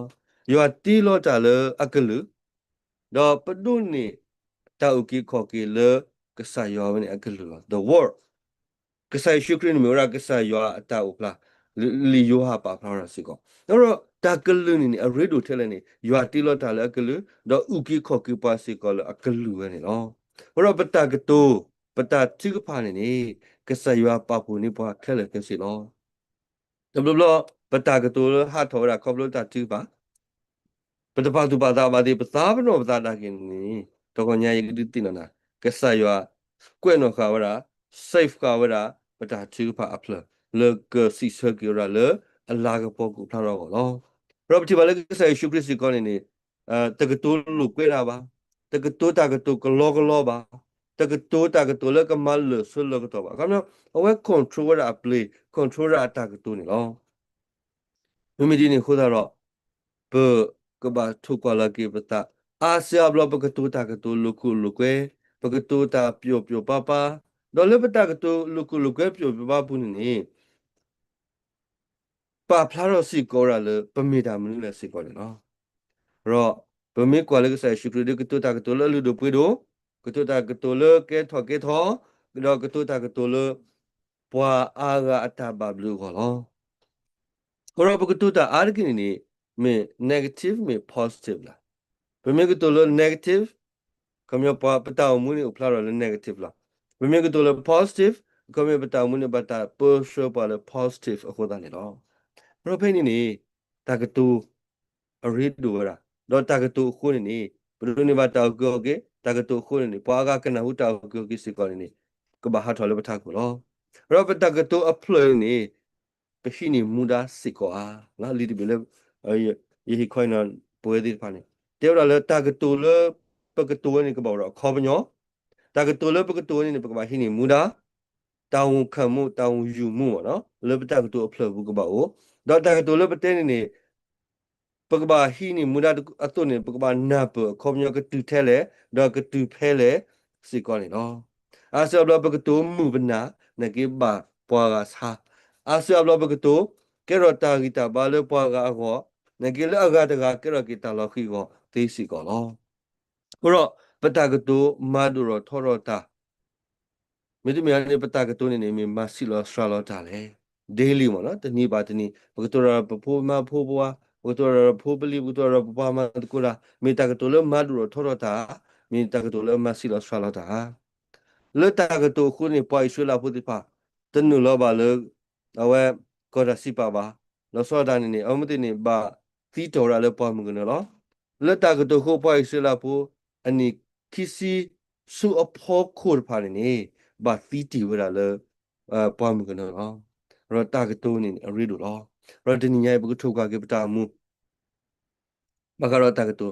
ယွၤတ့လီၤတၢ်လၢအကလုၢ်, ဒီးပဒိးန့ၢ်တၢ်အုၣ်က့ၤခီၣ်က့ၤလၢကစၢ်ယွၤဝဲန့ၣ်အကလုၢ်လီၤ. The word ကစၢ်ယ့ၣ်ၡူးခရံာ်န့ၣ်မ့ၢ်ဝဲဒၣ်ကစၢ်ယွၤအတၢ်အိၣ်ဖျါ, လံာ်ယိၤဟၣ်ပာ်ဖျါထီၣ်စ့ၢ်ကီး, ဒီးတၢ်ကလုၢ်န့ၣ်န့ၣ် အရ့ဒိၣ်ထဲလဲၣ်န့ၣ် ယွၤတ့လီၤတၢ်လၢအကလုၢ်, ဒီးအုၣ်က့ၤခီၣ်က့ၤပှၤစ့ၢ်ကီးလၢအကလုၢ်ဝဲန့ၣ်လီၤ. အဃိဒီးပတၢ်ကတိၤ, ပတၢ်ထုကဖၣ်န့ၣ်န့ၣ် ကစၢ်ယွၤပာ်ဖှိၣ်န့ၢ်ပှၤခဲလၢာ်ခဲဆ့လီၤ. တဘျီဘျီ ပတၢ်ကတိၤလၢဟးထီၣ်ဝဲဒၣ်ခီဖျိတၢ်ထုကဖၣ် ပတပာ်သူၣ်ပာ်သးဘၣ်သ့ၣ် ပသးပနီၣ်ပသးဒၣ်က့ၤန့ၣ် တဂီၤညါယကဒုးသ့ၣ်နီၣ်နၤ, ကစၢ်ယွၤ ကွဲးနီၣ်ဃာ်ဝဲဒၣ် safeguard ဝဲဒၣ် ပတၢ်ထုကဖၣ်အဖျၢၣ် လၢကစံးဆၢက့ၤဝဲဒၣ်လၢအလၤကပီၤကအိၣ်ဖျါထီၣ်အဂီၢ်လီၤ. ဒီးပထံၣ်ဘၣ်လၢကစၢ်ယ့ၣ်ၡူးခရံာ်စ့ၢ်ကီးန့ၣ်န့ၣ် တကတိၤလိာ်ကွဲတၢ်ဘၣ်, တကတိၤတၢ်ကတိၤကလီကလီဘၣ်, တကတိၤတၢ်ကတိၤလၢကမၤလၢာ်ဆၢလၢာ်ကတီၢ်ဘၣ်. အခီပညီ အဝဲ control ဝဲဒၣ်အပျ့ၤ control ဝဲဒၣ်အတၢ်ကတိၤန့ၣ်လီၤ. မ့မ့ၢ်ဒ်န့ၣ်အဃိသတးဒီး ပကဘၣ်ထိၣ်ကွၢ်လီၤက့ၤပသး, အါစုအါဘျီပကတိၤတၢ်ကတိၤလိာ်ခိၣ်လိာ်ကွဲ, ပကတိၤတၢ်ပျီၣ်ပျီၣ်ပါပါ, ဒီးလၢပတၢ်ကတိၤလိာ်ခိၣ်လိာ်ကွဲပျီၣ်ပျီၣ်ပါပူၤန့ၣ်န့ၣ် ပာ်ဖျါထီၣ်စ့ၢ်ကီးဝဲဒၣ်လၢပမ့ၢ်တၢ်မနုၤလဲၣ်စ့ၢ်ကီးန့ၣ်လီၤ. ဒီးပမ့ၢ်ကွၢ်လၢကစၢ်ယ့ၣ်ၡူးခရံာ်ဒီး ကတိၤတၢ်ကတိၤလၢအလုၢ်ဒိၣ်ပှ့ၤဒိၣ်, ကတိၤတၢ်ကတိၤလၢကဲထီၣ်ကဲထီ, ဒီးကတိၤတၢ်ကတိၤလၢ ပှၤအါဂၤအတၢ်ဘၣ်ဘျုးအဂီၢ်လီၤ. အဃိဒီးပကတိၤတၢ်အါတက့ၢ်န့ၣ်န့ၣ် မ့ၢ် negative မ့ၢ် positive လီၤ. ပမ့ၢ်ကတိၤလၢ negative ခီပညီပှၤပတၢ်အိၣ်မူန့ၣ်အိၣ်ဖျါထီၣ်လၢ negative လီၤ. ပမ့ၢ်ကတိၤလၢ positive ခီပညီပတၢ်အိၣ်မူန့ၣ်ဘၣ်တၢ်ပၢဆှၢပှၤလၢ positive အဃိသတးန့ၣ်လီၤ. ဒီးဖဲအံၤန့ၣ်န့ၣ် တၢ်ကတိၤ အရ့ဒိၣ်ဝဲဒၣ်, ဒီးတၢ်ကတိၤအဃိန့ၣ်န့ၣ် ပဒိးန့ၢ်ဘၣ်တၢ်အုၣ်က့ၤခီၣ်က့ၤ, တၢ်ကတိၤအဃိန့ၣ်န့ၣ် ပှၤအါဂၤကနၢ်ဟူတၢ်အုၣ်က့ၤခီၣ်က့ၤစ့ၢ်ကီးန့ၣ်န့ၣ် ကဘၣ်ဟးထီၣ်လၢပထးခိၣ်လီၤ. ဒီးပတၢ်ကတိၤအဖျၢၣ်န့ၣ်န့ၣ် ပဟံးန့ၢ်မူဒါစ့ၢ်ကီးဧါ, လံာ်တဘ့ၣ်လၢ ယဟ့ၣ်ခီအံၤန့ၣ် ပဝဲသ့ၣ်တဖၣ်န့ၣ် တဲဝဲဒၣ်လၢတၢ်ကတိၤလၢ ပကတိၤဝဲန့ၣ် ကဘၣ်အိၣ်ဒီးအခီပညီ, တၢ်ကတိၤလၢပကတိၤဝဲန့ၣ်န့ၣ် ပကဘၣ်ဟံးန့ၢ်မူဒါ တၢ်ဂီၤခၢၣ်မူ တၢ်ဂီၤယူၢ်မူမ့ၢ်နီၤ လၢပတၢ်ကတိၤအဖျၢၣ်ပူၤကဘၣ်အိၣ်, ဒီးတၢ်ကတိၤလၢပတဲန့ၣ်န့ၣ် ပကဘၣ်ဟံးန့ၢ်မူဒါအသိးန့ၣ် ပကဘၣ်နၢ်ပၢၢ်အခီပညီကတုၤထဲလဲၣ် ဒီးကတုၤဖဲလဲၣ်စ့ၢ်ကီးန့ၣ်လီၤ. အါစုအါဘျီပကတိၤမုာ်ပနၢ် နာ်က့ဘၣ်ပှၤဂၤဆါ, အါစုအါဘျီပကတိၤ ကဲထီၣ်တၢ်ဂံၢ်တၢ်ဘါလၢပှၤဂၤအဂီၢ်, နာ်က့လၢအဂၤတဂၤကဲထီၣ်က့ၤတၢ်လီၤဃံၤအဂီၢ်သ့စ့ၢ်ကီးလီၤ. အဃိဒီး ပတၢ်ကတိၤမၤဒိၣ်ထီၣ်ထီထီၣ်တၢ် မ့တမ့ၢ်န့ၣ် ပတၢ်ကတိၤန့ၣ်န့ၣ် မ့ၢ်မၤဆံးလီၤစှၤလီၤတၢ်လဲၣ်. daily မ့ၢ်နီၤ တနံၤဘၣ်တနံၤ ပကတိၤဒီးပဖိမါဖိပဝါ, ပကတိၤဒီးပဖိပလံၤ, ပကတိၤဒီးပပှၤမၤသကိးတၢ်, မ့ၢ်တၢ်ကတိၤလၢမၤဒိၣ်ထီၣ်ထီထီၣ်တၢ်, မ့ၢ်တၢ်ကတိၤလၢမၤဆံးလီၤစှၤလီၤတၢ်. လၢတၢ်ကတိၤအဃိန့ၣ် ပှၤအံၣ်စရ့လးဖိသ့ၣ်တဖၣ် တနုာ်လီၤဘၣ်လၢ အဝဲ ကီၢ်တၢ်စံးပာ်ဘၣ်, လီၤဆီဒၣ်တၢ်န့ၣ်န့ၣ် အဝဲသ့ၣ်န့ၣ် ဘၣ်သံတီၢ်ဝဲဒၣ်လၢပှၢ်မုၢ်ကနၢလီၤ. လၢတၢ်ကတိၤအဃိ ပှၤအံၣ်စရ့လးဖိ အနံၣ်ခံဆံဆူအဖီခိၣ်တဖၣ်န့ၣ်န့ၣ် ဘၣ်သံတ့ၢ်ဝဲဒၣ်လၢ ပှၢ်မုၢ်ကနၢလီၤ. ဒီးတၢ်ကတိၤန့ၣ်န့ၣ် အရ့ဒိၣ်လီၤ. ဒီးတနံၤညါအံၤ ပကထိၣ်ကွၢ်က့ၤပတၢ်အိၣ်မူ ဘၣ်ဃးဒီးတၢ်ကတိၤ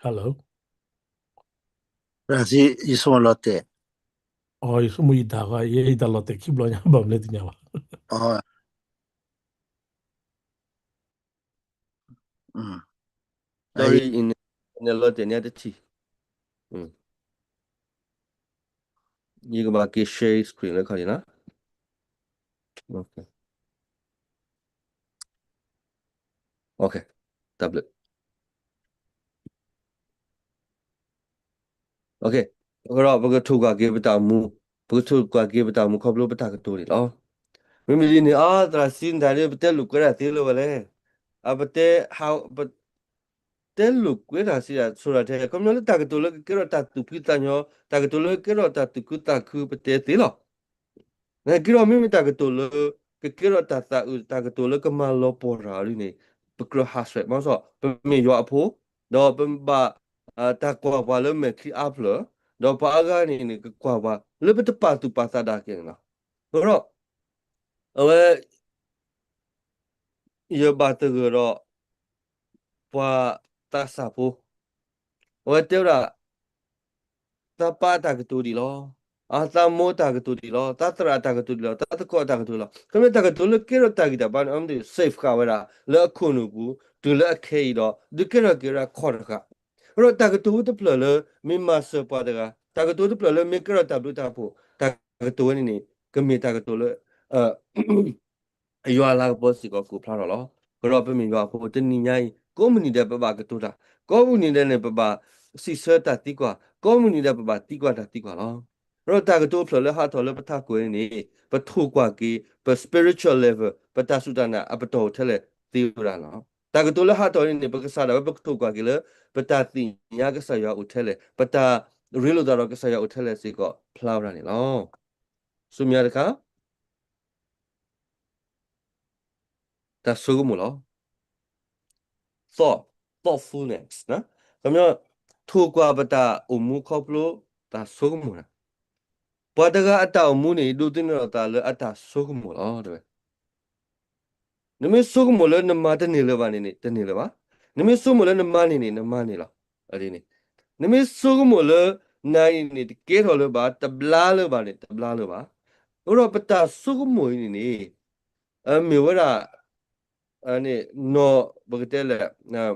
Hello. ယဆိကမိၣ်လီၤတဲာ်. ယဆိကမိၣ်ယတၢ် ယတၢ်လီၤတဲာ်ခံဘျီညါ ဘၣ်မနုၤသ့ၣ်ညါဘၣ်. Sorry, နလီၤတဲာ်န့ၣ်တထံၣ်. ယကဘၣ်က့ၤ share screen လၢခီန့ၣ်လီၤ. Okay, တၢ်ဘျုး. Okay, အဃိဒီး ပကထိၣ်ကွၢ်က့ၤပတၢ်အိၣ်မူ, ပကထိၣ်ကွၢ်က့ၤပတၢ်အိၣ်မူခီဖျိပတၢ်ကတိၤန့ၣ်လီၤ. မ့မ့ၢ်ဒ်န့ၣ် အါ သရၣ်စံနတၢ်ဒ် ပတဲလိာ်ကွဲတၢ်သ့လၢၤဝဲလဲၣ်. အပတဲ ဟး ပ တဲလိာ်ကွဲတၢ်စံးတၢ်ဆိတၢ်ထဲ ခီပညီလၢတၢ်ကတိၤလၢကကဲထီၣ်တၢ်သူၣ်ဖှံသးညီ, တၢ်ကတိၤလၢကကဲထီၣ်တၢ်သူၣ်ခုသးခုပတဲသ့လီၤ. နာ်က့ဒီး မ့မ့ၢ်တၢ်ကတိၤလၢ ကကဲထီၣ်တၢ်သးအုး တၢ်ကတိၤလၢကမၤလီၤပှီၢ်တၢ်အီၤဒ်န့ၣ် ပကြၢးဟးဆှဲး ဘၣ်ဆၣ် ပမ့ၢ်ယွၤအဖိ, ဒီးပဘၣ် တၢ်ကွၢ်ပှၤလၢမဲာ်ချံအါဖျၢၣ်, ဒီးပှၤအါဂၤန့ၣ်န့ၣ် ကကွၢ်ပှၤလၢပတပာ်သူၣ်ပာ်သးဒၣ်က့ၤန့ၣ်လီၤ. အဃိဒီး အဝဲ ယဘၣ်သဂၢၢ်ဒီး ပှၤသးစၢ်ဖိ, အဝဲတဲဝဲဒၣ် သးပၢ်အတၢ်ကတိၤဒ်လီၤ, အသးမိၢ်အတၢ်ကတိၤဒ်လီၤ, သးသရၣ်အတၢ်ကတိၤဒ်လီၤ, သးသကိးအတၢ်ကတိၤဒ်လီၤ. ခီမ့ၢ်တၢ်ကတိၤလၢကဲထီၣ်တၢ်ဂံၢ်တၢ်ဘါန့ၣ် အဝဲသ့ၣ် save ဃာ်ဝဲဒၣ် လၢအခိၣ်နူာ်ပူၤ တုၤလၢအခဲအံၤဒီး ဒုးကဲထီၣ်က့ၤဝဲဒၣ်ခီၣ်တဃာ်. အဃိဒီးတၢ်ကတိၤတဖျၢၣ်လၢ မ့ၢ်မၤစၢၤပှၤတဂၤ, တၢ်ကတိၤတဖျၢၣ်လၢမ့ၢ်ကဲထီၣ်တၢ်ဘျုးတၢ်ဖှိၣ်, တၢ်ကတိၤဝဲန့ၣ်န့ၣ် ကမ့ၢ်တၢ်ကတိၤလၢ အယွၤအလၤကပီၤစ့ၢ်ကီးကိးဖျါထီၣ်လီၤ. အဃိဒီးပမ့ၢ်ယွၤအဖိ တနံၤညါအံၤ ကိးမုၢ်နံၤဒဲးပဘၣ်ကတိၤတၢ်, ကိးမုၢ်နံၤဒဲးန့ၣ် ပဘၣ်စံးဆၢတၢ်သံကွၢ်, ကိးမုၢ်နံၤဒဲးပဘၣ်သံကွၢ်တၢ်သံကွၢ်လီၤ. အဃိဒီးတၢ်ကတိၤအဖျၢၣ်လၢဟးထီၣ်လၢပထးခိၣ်န့ၣ်န့ၣ် ပထိၣ်ကွၢ်က့ၤ ပ spiritual level ပတၢ်စူၢ်တၢ်နာ်အပတီၢ်အိၣ်ထဲလဲၣ်သ့ဝဲဒၣ်လီၤ. တၢ်ကတိၤလၢဟးထီၣ်န့ၣ်န့ၣ် ပကစၢ်ဒၣ်ဝဲပကထိၣ်ကွၢ်က့ၤလၢ ပတၢ်သ့ၣ်ညါကစၢ်ယွၤအိၣ်ထဲလဲၣ်, ပတၢ်ရ့လိာ်သးဒီးကစၢ်ယွၤအိၣ်ထဲလဲၣ်စ့ၢ်ကီးဖျါဝဲဒၣ်န့ၣ်လီၤ. ဆူမဲာ်ညါတခါ တၢ်ဆိကမိၣ်လီၤ. thought, thoughtfulness ခီပညီ ထိၣ်ကွၢ်ပတၢ်အိၣ်မူခီဖျိတၢ်ဆိကမိၣ်န့ၣ်, ပှၤတဂၤအတၢ်အိၣ်မူန့ၣ် ဒိးသန့ၤထီၣ်သးလၢအတၢ်ဆိကမိၣ်လီၤ တဲဝဲ. နမ့ၢ်ဆိကမိၣ်လၢနမၤတန့ၢ်လၢၤဘၣ်န့ၣ်န့ၣ် တန့ၢ်လၢၤဘၣ်. နမ့ၢ်ဆိကမိၣ်လၢနမၤန့ၢ်န့ၣ် နမၤန့ၢ်လီၤ. အဒ်န့ၣ် နမ့ၢ်ဆိကမိၣ်လၢ နၤအံၤန့ၣ် တကဲထီၣ်လၢၤဘၣ် တဘျါလၢၤဘၣ်န့ၣ် တဘျါလၢၤဘၣ်. အဃိဒီးပတၢ်ဆိကမိၣ်အံၤန့ၣ်န့ၣ် မ့ၢ်ဝဲဒၣ် နီၢ် ပကတဲလဲၣ်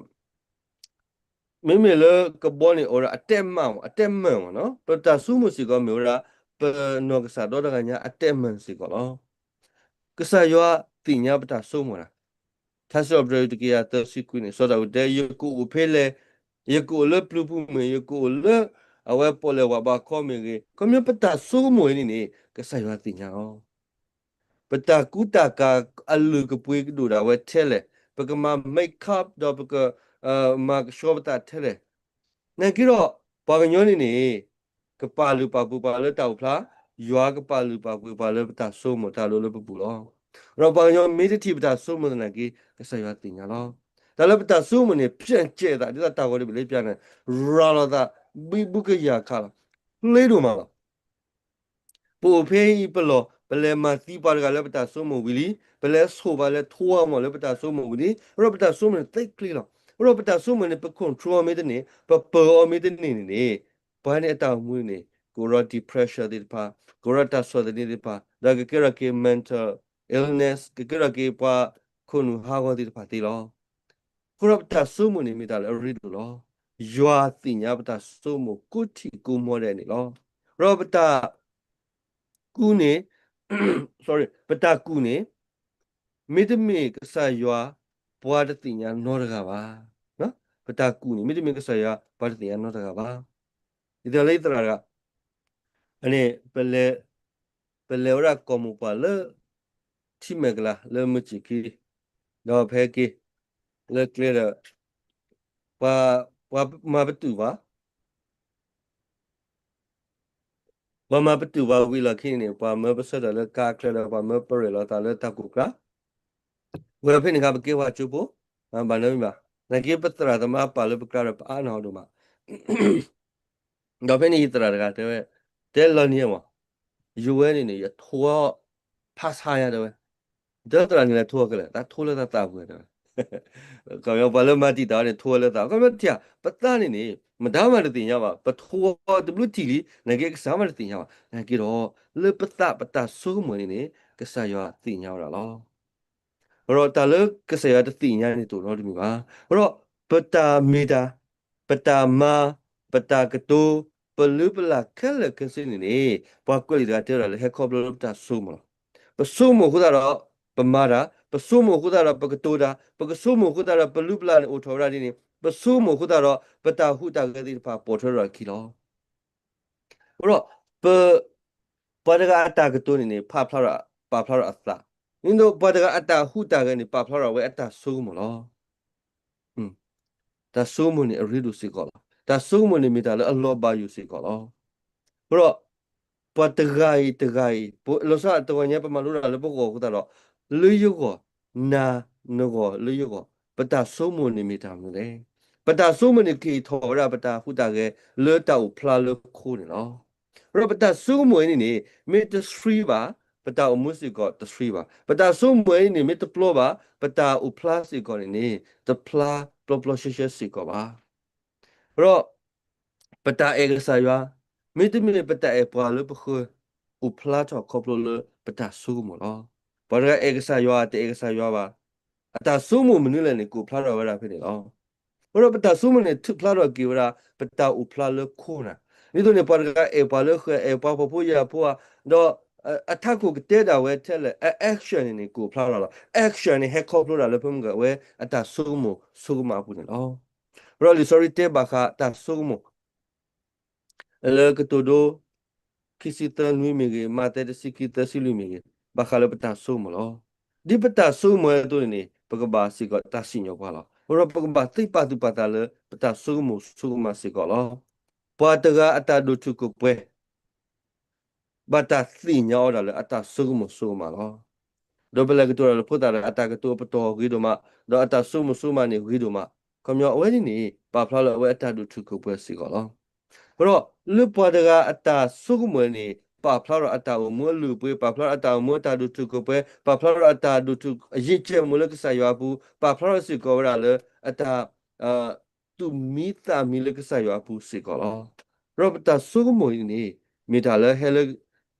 မ့မ့ၢ်လၢကဘီန့ၣ် အိၣ်ဝဲဒၣ်အတဲမၢ်မး အတဲမၢ်မးနီၤ ပတၢ်ဆိကမိၣ်စ့ၢ်ကီး မ့ၢ်ဝဲဒၣ် ပနီၢ်ကစၢ်ဒီတဂၤညါအတဲမၢ်စ့ၢ်ကီးလီၤ. ကစၢ်ယွၤသ့ၣ်ညါပတၢ်ဆိကမိၣ်တၢ်, ထါစံးထီၣ်ပတြၢၤတကယၤသၢဆံခွံန့ၣ် စီၤဒၤဝံးတဲ ယကအိၣ်ဖဲလဲၣ်, ယကအိၣ်လၢပျုၤပူၤမ့ၢ်ဂ့ၤ, ယကအိၣ်လၢ အဝဲပီၣ်လဲၣ်ဝးဘးခီမ့ၢ်ဂ့ၤ, ခီပညီပတၢ်ဆိကမိၣ်အံၤန့ၣ်န့ၣ် ကစၢ်ယွၤသ့ၣ်ညါလီၤ. ပတၢ်ကူတၢ်ကၤအလုၢ်ကပှ့ၤကဒိၣ်ဒၣ်ဝဲထဲလဲၣ်, ပကမၤ make up ဒီးပက မၤကဆှီပသးထဲလဲၣ်. နာ်က့ဒီး ပှၤကညီန့ၣ်န့ၣ် ကပာ်လုၢ်ပာ်ပှ့ၤပှၤလၢတၢ်အိၣ်ဖျါ, ယွၤကပာ်လုၢ်ပာ်ပှ့ၤပှၤလၢပတၢ်ဆိကမိၣ်တၢ်လိၣ်လၢပပူၤလီၤ. ဒီးပှၤကညီမ့ၢ်တထံၣ်ပတၢ်ဆိကမိၣ်သနာ်က့ ကစၢ်ယွၤသ့ၣ်ညါလီၤ. တၢ်လၢပတၢ်ဆိကမိၣ်န့ၣ် ဖျဲၣ်စဲးသး ဒ်သိးတၢ်ဂီၤတဘ့ၣ်လၢပျၢၤန့ၣ် ရၤလီၤသး ဘံဘူကယာ်ခးလီၤ, ချ့ဒိၣ်မးလီၤ. ပအိၣ်ဖဲအံၤပလီၢ် ပလဲၤမၤသံပှၤတဂၤလၢပတၢ်ဆိကမိၣ်ဝံၤလံ, ပလဲၤဆိၣ်ပှၤလဲၤထိဝဲမီၢ်လၢပတၢ်ဆိကမိၣ်ဝံၤလံ, အဃိဒီးပတၢ်ဆိကမိၣ်န့ၣ်သ့ချ့လီၤ. အဃိဒီးပတၢ်ဆိကမိၣ်န့ၣ် ပ control အီၤမ့ၢ်တန့ၢ်, ပပၢၤအီၤမ့ၢ်တန့ၢ်န့ၣ်န့ၣ် ပှၤန့ၣ်အတၢ်အိၣ်မူန့ၣ် ကအိၣ်ဒီး depression သ့ၣ်တဖၣ်, ကအိၣ်ဒီးတၢ်ဆီၣ်သနံးသ့ၣ်တဖၣ်, ဒီးကကဲထီၣ်က့ၤ mental illness, ကကဲထီၣ်က့ၤပှၤခိၣ်နူာ်ဟးဂီၤသ့ၣ်တဖၣ်သ့လီၤ. အဃိဒီးပတၢ်ဆိကမိၣ်န့ၣ်မ့ၢ်တၢ်လၢအရ့ဒိၣ်လီၤ. ယွၤသ့ၣ်ညါပတၢ်ဆိကမိၣ်ကိးထံၣ်ကိးမီၤဒဲးန့ၣ်လီၤ. ဒီးပတၢ်ကူၣ်န့ၣ် sorry ပတၢ်ကူၣ်န့ၣ် မ့တမ့ၢ်ကစၢ်ယွၤ ပှၤတသ့ၣ်ညါနီတဂၤဘၣ်. ပ ပတၢ်ကူၣ်န့ၣ် မ့တမ့ၢ်ကစၢ်ယွၤ ပှၤတသ့ၣ်ညါနီတဂၤဘၣ်. ဒ်သိးလၢယသရၣ်တဂၤ အန့ၣ် ပလဲၤ ပလဲၤဝဲဒၣ်ကိာ်မိၢ်ပှၢ်လၢ ထံမဲာ်ကလၤလၢမုၢ်ဆ့ၣ်ခံ, ဒီးဖဲက့ၤ လၢကျဲဒီး ပှၤ ပှၤမၤပတုာ်ဘၣ် ပှၤမၤပတုာ်ပှၤဝံၤလီၢ်ခံန့ၣ် ပှၤမၢပဆၢထၢၣ်လၢကါချၢဒီး ပှၤမၢပရဲၣ်လီၤသးလၢတၢ်ကိၢ်ကျါ, ဝဲဖဲန့ၣ်အခါ ပကဲပှၤကၠိဖိ ဘၣ်နီတမံၤဘၣ်. နာ်က့ပသရၣ်သမါပာ်လၢပကျါဒီး ပအါနၢ်အီၤဒိၣ်မး ဒီးဖဲန့ၣ်ယသရၣ်တဂၤတဲဝဲ, တဲလီၤနံၤမး, ယဝဲန့ၣ်န့ၣ် ယထိ ဖးဆါညါတဲဝဲ, ဒီးသရၣ်န့ၣ်လဲၤထိအီၤခဲလၢာ်, တၢ်ထိလၢတၢ်သးပူၤတဲဝဲ, ခီပညီပှၤလၢမၤတံာ်တာ်အီၤန့ၣ် ထိဝဲလၢသး, ခီပညီတၢ် ပသးန့ၣ်န့ၣ် မတၤမးတသ့ၣ်ညါဘၣ်, ပထိအီၤတဘျုးထံၣ်လံ, နာ်က့ကစၢ်မးတသ့ၣ်ညါဘၣ်, နာ်က့ဒီး လၢပသးပတၢ်ဆိကမိၣ်န့ၣ်န့ၣ် ကစၢ်ယွၤသ့ၣ်ညါဝဲဒၣ်လီၤ. အဃိဒီးတၢ်လၢကစၢ်ယွၤတသ့ၣ်ညါန့ၣ်တအိၣ်နီတမံၤဘၣ်. အဃိဒီး ပတၢ်မ့ၢ်တၢ်, ပတၢ်မၤ, ပတၢ်ကတိၤ, ပလုၢ်ပလၢ်ခဲလၢာ်ခဲဆ့န့ၣ်န့ၣ် ပှၤကွဲးလံာ်တဂၤတဲဝဲဒၣ်လၢ ဟဲခီဖျိလၢပတၢ်ဆိကမိၣ်လီၤ. ပဆိကမိၣ်အဃိသတးဒီး ပမၤတၢ်, ပဆိကမိၣ်အဃိသတးဒီး ပကတိၤတၢ်, ပကဆိကမိၣ်အဃိသတးဒီး ပလုၢ်ပလၢ်န့ၣ်အိၣ်ထီၣ်ဝဲဒၣ်ဒ်န့ၣ်, ပဆိကမိၣ်အဃိသတးဒီး ပတၢ်ဟူးတၢ်ဂဲၤသ့ၣ်တဖၣ်ပိာ်ထွဲထီၣ်အခံလီၤ. အဃိဒီး ပ ပှၤတဂၤအတၢ်ကတိၤန့ၣ်န့ၣ် ပာ်ဖျါထီၣ်, ပာ်ဖျါထီၣ်အသး, ဒ်သိးပှၤတဂၤအတၢ်ဟူးတၢ်ဂဲၤန့ၣ် ပာ်ဖျါထီၣ်ဝဲအတၢ်ဆိကမိၣ်လီၤ. တၢ်ဆိကမိၣ်န့ၣ်အရ့ဒိၣ်စ့ၢ်ကီးလီၤ. တၢ်ဆိကမိၣ်န့ၣ်မ့ၢ်တၢ်လၢအလီၤဘၣ်ယိၣ်စ့ၢ်ကီးလီၤ. အဃိဒီး ပှၤတဂၤအံၤတဂၤအံၤ လီၤဆီဒၣ်တဂီၤညါ ပမၤလိတၢ်လၢပဂီၢ်အဃိသတးဒီး လၢယဂီၢ်, နၤနဂီၢ်လၢယဂီၢ်, ပတၢ်ဆိကမိၣ်န့ၣ်မ့ၢ်တၢ်မနုၤလဲၣ်. ပတၢ်ဆိကမိၣ်န့ၣ်က့ၤထီၣ်ဝဲဒၣ်ပတၢ်ဟူးတၢ်ဂဲၤလၢတၢ်အိၣ်ဖျါလၢခိန့ၣ်လီၤ. အဃိဒီးပတၢ်ဆိကမိၣ်အံၤန့ၣ်န့ၣ် မ့ၢ်တဆှံဘၣ် ပတၢ်အိၣ်မူစ့ၢ်ကီးတဆှံဘၣ်. ပတၢ်ဆိကမိၣ်အံၤန့ၣ် မ့ၢ်တပျီဘၣ် ပတၢ်အိၣ်ဖျါစ့ၢ်ကီးန့ၣ်န့ၣ် တဖျါပျီပျီရှဲရှဲစ့ၢ်ကီးဘၣ်. အဃိဒီး ပတၢ်အဲၣ်ကစၢ်ယွၤ, မ့တမ့ၢ်ပတၢ်အဲၣ်ပှၤလၢပဃၢၤ အိၣ်ဖျါထီၣ်ခီဖျိလၢပတၢ်ဆိကမိၣ်လီၤ. ပှၤတဂၤအဲၣ်ကစၢ်ယွၤ တအဲၣ်ကစၢ်ယွၤဘၣ်, အတၢ်ဆိကမိၣ်မနုၤလဲၣ်န့ၣ် ကအိၣ်ဖျါထီၣ်ဝဲဒၣ်ဖဲန့ၣ်လီၤ. အဃိဒီးပတၢ်ဆိကမိၣ်န့ၣ် ထုးဖျါထီၣ်က့ၤဝဲဒၣ် ပတၢ်အိၣ်ဖျါလၢခိနၤ. ဒ်သိးန့ၣ် ပှၤတဂၤအဲၣ်ပှၤလၢဃၢၤ အဲၣ်ပှၤဖှီၣ်ဖိယာ်ဖိဧါ, ဒီး အထးခိၣ်ကတဲဒၣ်ဝဲထဲလဲၣ် အ action န့ၣ်န့ၣ် ကအိၣ်ဖျါထီၣ်လီၤ. action န့ၣ် ဟဲခီဖျိဒၣ်လၢဖဲမုၢ်ဂီၤဝဲအတၢ်ဆိကမိၣ်ဆိကမးအပူၤန့ၣ်လီၤ. အဃိဒီးလံာ်စီဆှံတဲဘၣ်ဃးတၢ်ဆိကမိၣ် လၢကတိၤဒိ ခံဆံသၢနွံမ့ၢ်ဂ့ၤ, မးသဲတဆံခံသၢဆံလွံၢ်မ့ၢ်ဂ့ၤ, ဘၣ်ဃးလၢပတၢ်ဆိကမိၣ်လီၤ. ဒ်ပတၢ်ဆိကမိၣ်အသိးန့ၣ်န့ၣ် ပကဘၣ်စ့ၢ်ကီးတၢ်စံၣ်ညီၣ်ပှၤလီၤ. အဃိဒီးပကဘၣ်သ့ပာ်သူၣ်ပာ်သးလၢပတၢ်ဆိကမိၣ်ဆိကမးစ့ၢ်ကီးလီၤ. ပှၤတဂၤအတၢ်ဒိၣ်ထူၣ်ကိၢ်ပှဲၤ ဘၣ်တၢ်သ့ၣ်ညါအီၤဒၣ်လၢအတၢ်ဆိကမိၣ်ဆိကမးလီၤ. ဒီးပလဲၤကတိၤတၢ်လၢဖိသၣ်ဒီး အတၢ်ကတိၤအပတီၢ်ဂ့ၤဒိၣ်မး, ဒီးအတၢ်ဆိကမိၣ်ဆိကမးန့ၣ်ဂ့ၤဒိၣ်မး, ခီပညီအဝဲန့ၣ်န့ၣ် ပာ်ဖျါလၢအဝဲအတၢ်ဒိၣ်ထူၣ်ကိၢ်ပှဲၤစ့ၢ်ကီးလီၤ. အဃိဒီး လၢပှၤတဂၤအတၢ်ဆိကမိၣ်န့ၣ် ပာ်ဖျါထီၣ်အတၢ်အိၣ်မူအလုၢ်အပှ့ၤ, ပာ်ဖျါထီၣ်အတၢ်အိၣ်မူအတၢ်ဒိၣ်ထူၣ်ကိၢ်ပှဲၤ, ပာ်ဖျါထီၣ်အတၢ်ဒိၣ်ထူၣ်အရ့ကဲမိၣ်လၢကစၢ်ယွၤအပူၤ, ပာ်ဖျါထီၣ်စ့ၢ်ကီးဝဲဒၣ်လၢအတၢ် သူၣ်မံသးမံလၢကစၢ်ယွၤအပူၤစ့ၢ်ကီးလီၤ. ဒီးပတၢ်ဆိကမိၣ်အံၤန့ၣ် မ့ၢ်တၢ်လၢဟဲလၢ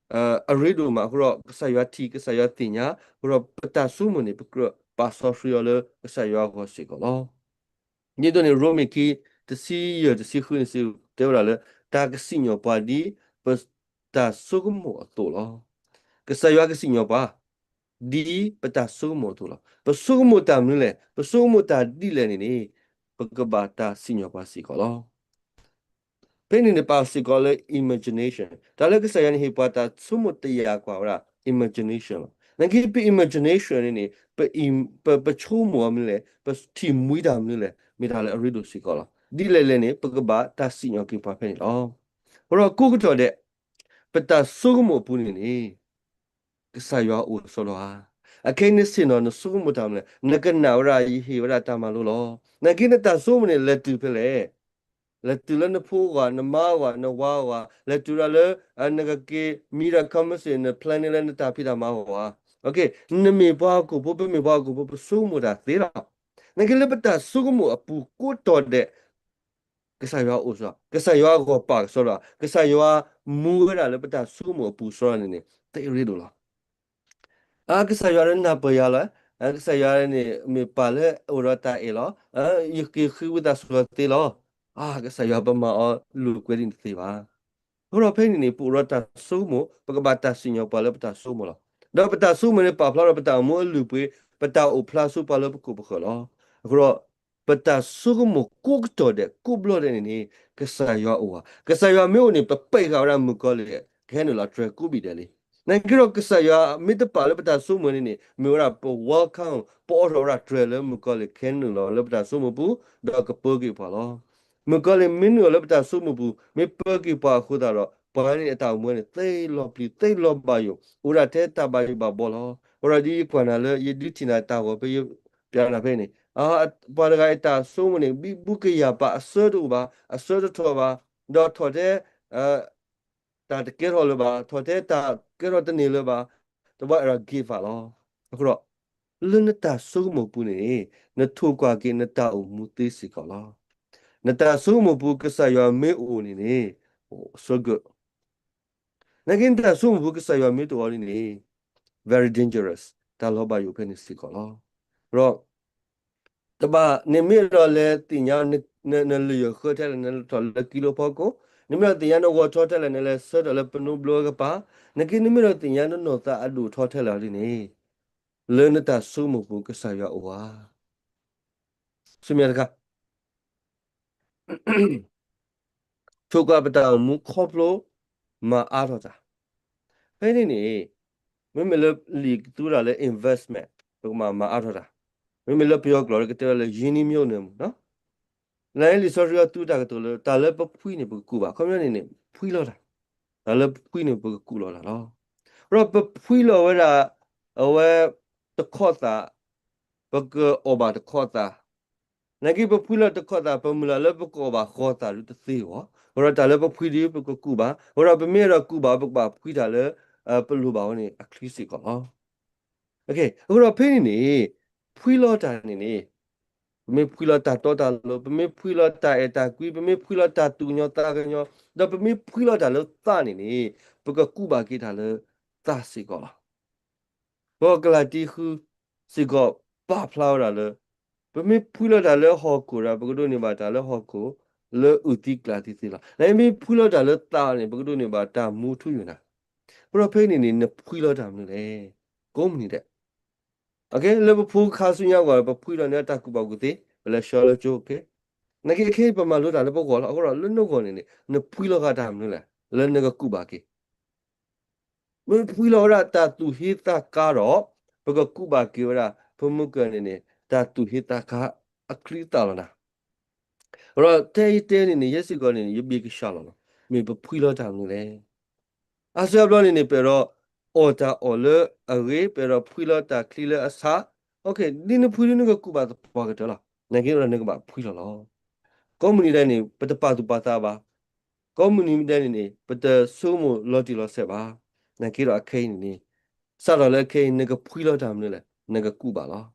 အရ့ဒိၣ်မးအဃိဒီး ကစၢ်ယွၤထံၣ် ကစၢ်ယွၤသ့ၣ်ညါ, အဃိဒီးပတၢ်ဆိကမိၣ်န့ၣ် ပကြၢးပာ်စီဆှံအီၤလၢကစၢ်ယွၤအဂီၢ်စ့ၢ်ကီးလီၤ. ဒ်သိးန့ၣ် ရိမ့ၤခံ တဆံယဲၢ် တဆံဃုန့ၣ်စံးတဲဝဲဒၣ်လၢ တၢ်ကစံၣ်ညီၣ်ပှၤဒ်ပတၢ်ဆိကမိၣ်အသိးလီၤ. ကစၢ်ယွၤကစံၣ်ညီၣ်ပှၤ ဒ်ပတၢ်ဆိကမိၣ်အသိးလီၤ. ပဆိကမိၣ်တၢ်မနုၤလဲၣ်, ပဆိကမိၣ်တၢ်ဒ်လဲၣ်န့ၣ်န့ၣ် ပကဘၣ်တၢ်စံၣ်ညီၣ်ပှၤစ့ၢ်ကီးလီၤ. ဖဲန့ၣ်န့ၣ် ပာ်စ့ၢ်ကီးလၢ imagination တၢ်လၢကစၢ်ယွၤန့ၣ်ဟ့ၣ်ပှၤတၢ်ဆိကမိၣ်တယာ်ကွၢ်ဝဲဒၣ် imagination လီၤ. နာ်က့ပ imagination န့ၣ်န့ၣ် ပ ပဆိကမိၣ်အီၤမနုၤလဲၣ်, ပထံၣ်မှံတၢ်မနုၤလဲၣ် မ့ၢ်တၢ်လၢအရ့ဒိၣ်စ့ၢ်ကီးလီၤ. ဒ်လဲၣ်လဲၣ်န့ၣ် ပကဘၣ်တၢ်စံၣ်ညီၣ်က့ၤပှၤဖဲန့ၣ်လီၤ. အဃိဒီးကိးကတီၢ်ဒဲး ပတၢ်ဆိကမိၣ်အပူၤန့ၣ်န့ၣ် ကစၢ်ယွၤအိၣ်စီဒီဧါ. အခဲအံၤနဆ့ၣ်နီၤနဆိကမိၣ်တၢ်မနုၤလဲၣ်, နကနၣ်ဝဲဒၣ်ယဟ့ၣ်ဝဲဒၣ်တၢ်မၤလိလီၤ. နာ်က့နတၢ်ဆိကမိၣ်န့ၣ် လဲၤတုၤဖဲလဲၣ်, လဲၤတုၤလၢနဖိအဂီၢ်, နမါအဂီၢ်, နဝၤအဂီၢ်, လဲၤတုၤဒၣ်လၢ နကက့ၤမံဒီး ခီမ့ၢ်စ့ၢ် န plan န့ၣ်လၢနတၢ်ဖံးတၢ်မၤအဂီၢ်ဧါ. နမ့ၢ်ပှၤဟီၣ်ခိၣ်ဖိ, ပမ့ၢ်ပှၤဟီၣ်ခိၣ်ဖိ ပဆိကမိၣ်တၢ်သ့လီၤ. နာ်က့လၢပတၢ်ဆိကမိၣ်အပူၤကိးတီၢ်ဒဲး ကစၢ်ယွၤအိၣ်စီ, ကစၢ်ယွၤဂီၢ်ပာ်ကစီဒီ, ကစၢ်ယွၤမူဝဲဒၣ်လၢပတၢ်ဆိကမိၣ်အပူၤစီန့ၣ်န့ၣ် တရ့ဒိၣ်လီၤ. အါ ကစၢ်ယွၤလၢနၢ်ပၢၢ်ယၤလီၤ, ကစၢ်ယွၤန့ၣ် မ့ၢ်ပၢ်လၢအအိၣ်ဒီးတၢ်အဲၣ်လီၤ, ယက့ၤဃ့ဝံသးစူၤလီၤသ့လီၤ. အါ ကစၢ်ယွၤပမၤအီၤလိာ်ကွဲဒ်န့ၣ်တသ့ဘၣ်. အဃိဒီးဖဲန့ၣ်န့ၣ် ပအိၣ်ဒီးတၢ်ဆိကမိၣ်, ပကဘၣ်တၢ်စံၣ်ညီၣ်ပှၤလၢပတၢ်ဆိကမိၣ်လီၤ. ဒီးပတၢ်ဆိကမိၣ်န့ၣ် ပာ်ဖျါထီၣ်ပတၢ်အိၣ်မူအလုၢ်အပှ့ၤ, ပတၢ်အိၣ်ဖျါဆူပှၤလၢပခိၣ်ပဃၢၤလီၤ. အဃိဒီး ပ ပတၢ်ဆိကမိၣ်ကိးကတီၢ်ဒဲး ကိးဘျီဒဲးန့ၣ်န့ၣ် ကစၢ်ယွၤအိၣ်ဧါ. ကစၢ်ယွၤမ့ၢ်အိၣ်န့ၣ် ပပဲာ်ဃာ်ဝဲဒၣ်မုၣ်ကီၤလံၢ် ကဟဲနုာ်လီၤတြဲၤကိးဘ့ၣ်ဒဲးလံ. နာ်က့ဒီးကစၢ်ယွၤမ့ၢ်တပာ်လၢပတၢ်ဆိကမိၣ်န့ၣ်န့ၣ် မ့ၢ်ဝဲဒၣ်ပ welcome ပအိးထီၣ်ဝဲဒၣ်တြဲၤလၢမုၣ်ကီၤလံၢ်ကဟဲနုာ်လီၤလၢပတၢ်ဆိကမိၣ်ပူၤ ဒီးကပၢက့ၤပှၤလီၤ. မုၣ်ကီၤလံၢ်မ့ၢ်နုာ်လီၤလၢပတၢ်ဆိကမိၣ်ပူၤ မ့ၢ်ပၢက့ၤပှၤအဃိသတးဒီး ပှၤန့ၣ်အတၢ်အိၣ်မူန့ၣ် သ့လီၤပျံၤသ့လီၤဘၣ်ယိၣ် အိၣ်ဒၣ်ထဲတၢ်ဘၣ်ယိၣ်ဘၣ်ဘီလီၤ. အဃိဒီးဒ်ယကွၢ်နၤလၢ ယဒုးထံၣ်နၤတၢ်ဂီၤဖဲယပျးနၤဖဲန့ၣ် ပှၤတဂၤအတၢ်ဆိကမိၣ်န့ၣ် ဘံဘူကယာ်ပာ် အဆၢတအိၣ်ဘၣ် အဆၢတထီၣ်ဘၣ် ဒီးထီၣ်ထဲ တၢ်တကဲထီၣ်လၢၤဘၣ် ထီၣ်ထဲတၢ်ကဲထီၣ်တန့ၢ်လၢၤဘၣ် တဘၣ်အဲၣ်ဒိးက့ၤဖးလီၤ. အဃိဒီး လၢနတၢ်ဆိကမိၣ်ပူၤန့ၣ် နထိၣ်ကွၢ်က့ၤနတၢ်အိၣ်မူသ့စ့ၢ်ကီးလီၤ. နတၢ်ဆိကမိၣ်ပူၤ ကစၢ်ယွၤမ့ၢ်အိၣ်န့ၣ်န့ၣ် so good. နာ်က့နတၢ်ဆိကမိၣ်ပူၤ ကစၢ်ယွၤမ့ၢ်တအိၣ်န့ၣ်န့ၣ် very dangerous တၢ်လီၤဘၣ်ယိၣ်ဖဲန့ၣ်စ့ၢ်ကီးလီၤ. ဒီး တဘၣ် နမ့ၢ်အဲၣ်ဒိးလဲၤသ့ၣ်ညါ နလၢယိၤဃၢထဲလဲၣ် နလဲၤထီၣ်လၢကံလိဖီခိၣ်, နမ့ၢ်အဲၣ်ဒိးသ့ၣ်ညါနဂီၤထီထဲလဲၣ် နလဲၤဆၢထၢၣ်လၢပနိဘျီကပၤ, နာ်က့ နမ့ၢ်အဲၣ်ဒိးသ့ၣ်ညါနနီၢ်သးအဒိၣ်ထီထဲလဲၣ်ဒ်န့ၣ်, လၢနတၢ်ဆိကမိၣ်ပူၤ ကစၢ်ယွၤအိၣ်ဧါ. ဆူမဲာ်တခါ ထိၣ်ကွၢ်ပတၢ်အိၣ်မူခီဖျိ မၤအါထီၣ်တၢ်. ဖဲန့ၣ်န့ၣ် မ့မ့ၢ်လၢလံာ်ကသူဝဲဒၣ်လၢ investment ပကမၤမၤအါထီၣ်တၢ်. မ့မ့ၢ်လၢပယီၤကျိာ်လၢကတဲဝဲလၢ ရင်းနှီးမြှုပ်နှံ မ့ၢ်နီၤ. လၢလံာ်စီဆှံအသူတၢ်ကတိၤလၢ တၢ်လၢပဖှံန့ၣ် ပကကူးဘၣ်. ခီပညီန့ၣ်န့ၣ် ဖှံလီၤတၢ်. တၢ်လၢပဖှံန့ၣ် ပကကူးလီၤတၢ်လီၤ. ဒီးပဖှံလီၤဝဲဒၣ် အဝဲတခီၣ်သး ပကအီၣ်ဘၣ်တခီၣ်သး, နာ်က့ပဖှံလီၤတခီၣ်သး ပမုၢ်လၢ်လၢပကအီၣ်ဘၣ်ဃီသးဒုးတသ့ဘၣ်. အဃိဒီးတၢ်လၢပဖှံဒုး ပကကူးဘၣ်. အဃိဒီးပမ့ၢ်အဲၣ်ဒိးကူးဘၣ် ပကဘၣ်ဖှံတၢ်လၢ ပလိၣ်ဘၣ်ဝဲန့ၣ် အချံစ့ၢ်ကီးလီၤ. အဃိဒီးဖဲန့ၣ်န့ၣ် ဖှံလီၤတၢ်န့ၣ်န့ၣ် ပမ့ၢ်ဖှံလီၤတၢ်တီတၢ်လိၤ, ပမ့ၢ်ဖှံလီၤတၢ်အဲၣ်တၢ်ကွံ, ပမ့ၢ်ဖှံလီၤတၢ်သူၣ်ကညီၤသးကညီၤ, ဒီးပမ့ၢ်ဖှံလီၤတၢ်လၢသးန့ၣ်န့ၣ် ပကကူးဘၣ်က့ၤတၢ်လၢသးစ့ၢ်ကီးလီၤ. ပကလၤတံဃုစ့ၢ်ကီး ပာ်ဖျါဝဲဒၣ်လၢ ပမ့ၢ်ဖှံလီၤတၢ်လၢဟီၣ်ခိၣ်ဒီး ပကဒိးန့ၢ်ဘၣ်တၢ်လၢဟီၣ်ခိၣ် လၢအုၣ်သံကျၢ်သံသ့လီၤ. နမ့ၢ်ဖှံလီၤတၢ်လၢသးန့ၣ် ပကဒိးန့ၢ်ဘၣ်တၢ်မူထူယိာ်နၤ. အဃိဒီးဖဲန့ၣ်န့ၣ် နဖှံလီၤတၢ်မနုၤလဲၣ်. ကိးမုၢ်နံၤဒဲး လၢပဖိခါဆူညါအဂီၢ် ပဖှံလီၤန့ၢ်တၢ်ကူၣ်ဘၣ်ကူၣ်သ့, ပလဲၤဆှၢလၢကၠိ, နာ်က့ခဲအံၤ ပမၤလိတၢ်လၢပဂီၢ်လီၤ. အဃိဒီးလၢနဂီၢ်န့ၣ်န့ၣ် နဖှံလီၤဃာ်တၢ်မနုၤလဲၣ် လၢနကကူးဘၣ်က့ၤ မ့ၢ်ဖှံလီၤဝဲဒၣ်တၢ်သူၣ်ဟ့သးကါဒီး ပကကူးဘၣ်က့ၤဝဲဒၣ် ပမုၢ်ကၢၢ်န့ၣ်န့ၣ် တၢ်သူၣ်ဟ့သးကါအချံအသၣ်လီၤနၤ. အဃိဒီးထဲအံၤတဲန့ၣ်န့ၣ် ယဲစ့ၢ်ကီးန့ၣ်န့ၣ် ယဘၣ်ကဆှီလီၤလီၤ. မ့ၢ်ပဖှံလီၤတၢ်မနုၤလဲၣ်. အါစုအါဘျီန့ၣ်န့ၣ် ပအဲၣ်ဒိးအီၣ်တၢ်အီၣ်လၢအဂ့ၤ, ပအဲၣ်ဒိးဖှံလီၤတၢ်ချံလၢအဆါ, ဒ်နဖှံဒ်နကကူးဘၣ်သပှၢ်ကတၢၢ်လီၤ. နာ်က့ဒီးနကဘၣ်ဖှံလီၤလီၤ. ကိးမုၢ်နံၤဒဲးန့ၣ် ပတပာ်သူၣ်ပာ်သးဘၣ်. ကိးမုၢ်နံၤဒဲးန့ၣ်န့ၣ် ပတဆိကမိၣ်လီၤတံၢ်လီၤဆဲးဘၣ်. နာ်က့ဒီးအခဲအံၤန့ၣ်န့ၣ် စးထီၣ်လၢအခဲအံၤ နကဖှံလီၤတၢ်မနုၤလဲၣ် နကကူးဘၣ်လီၤ.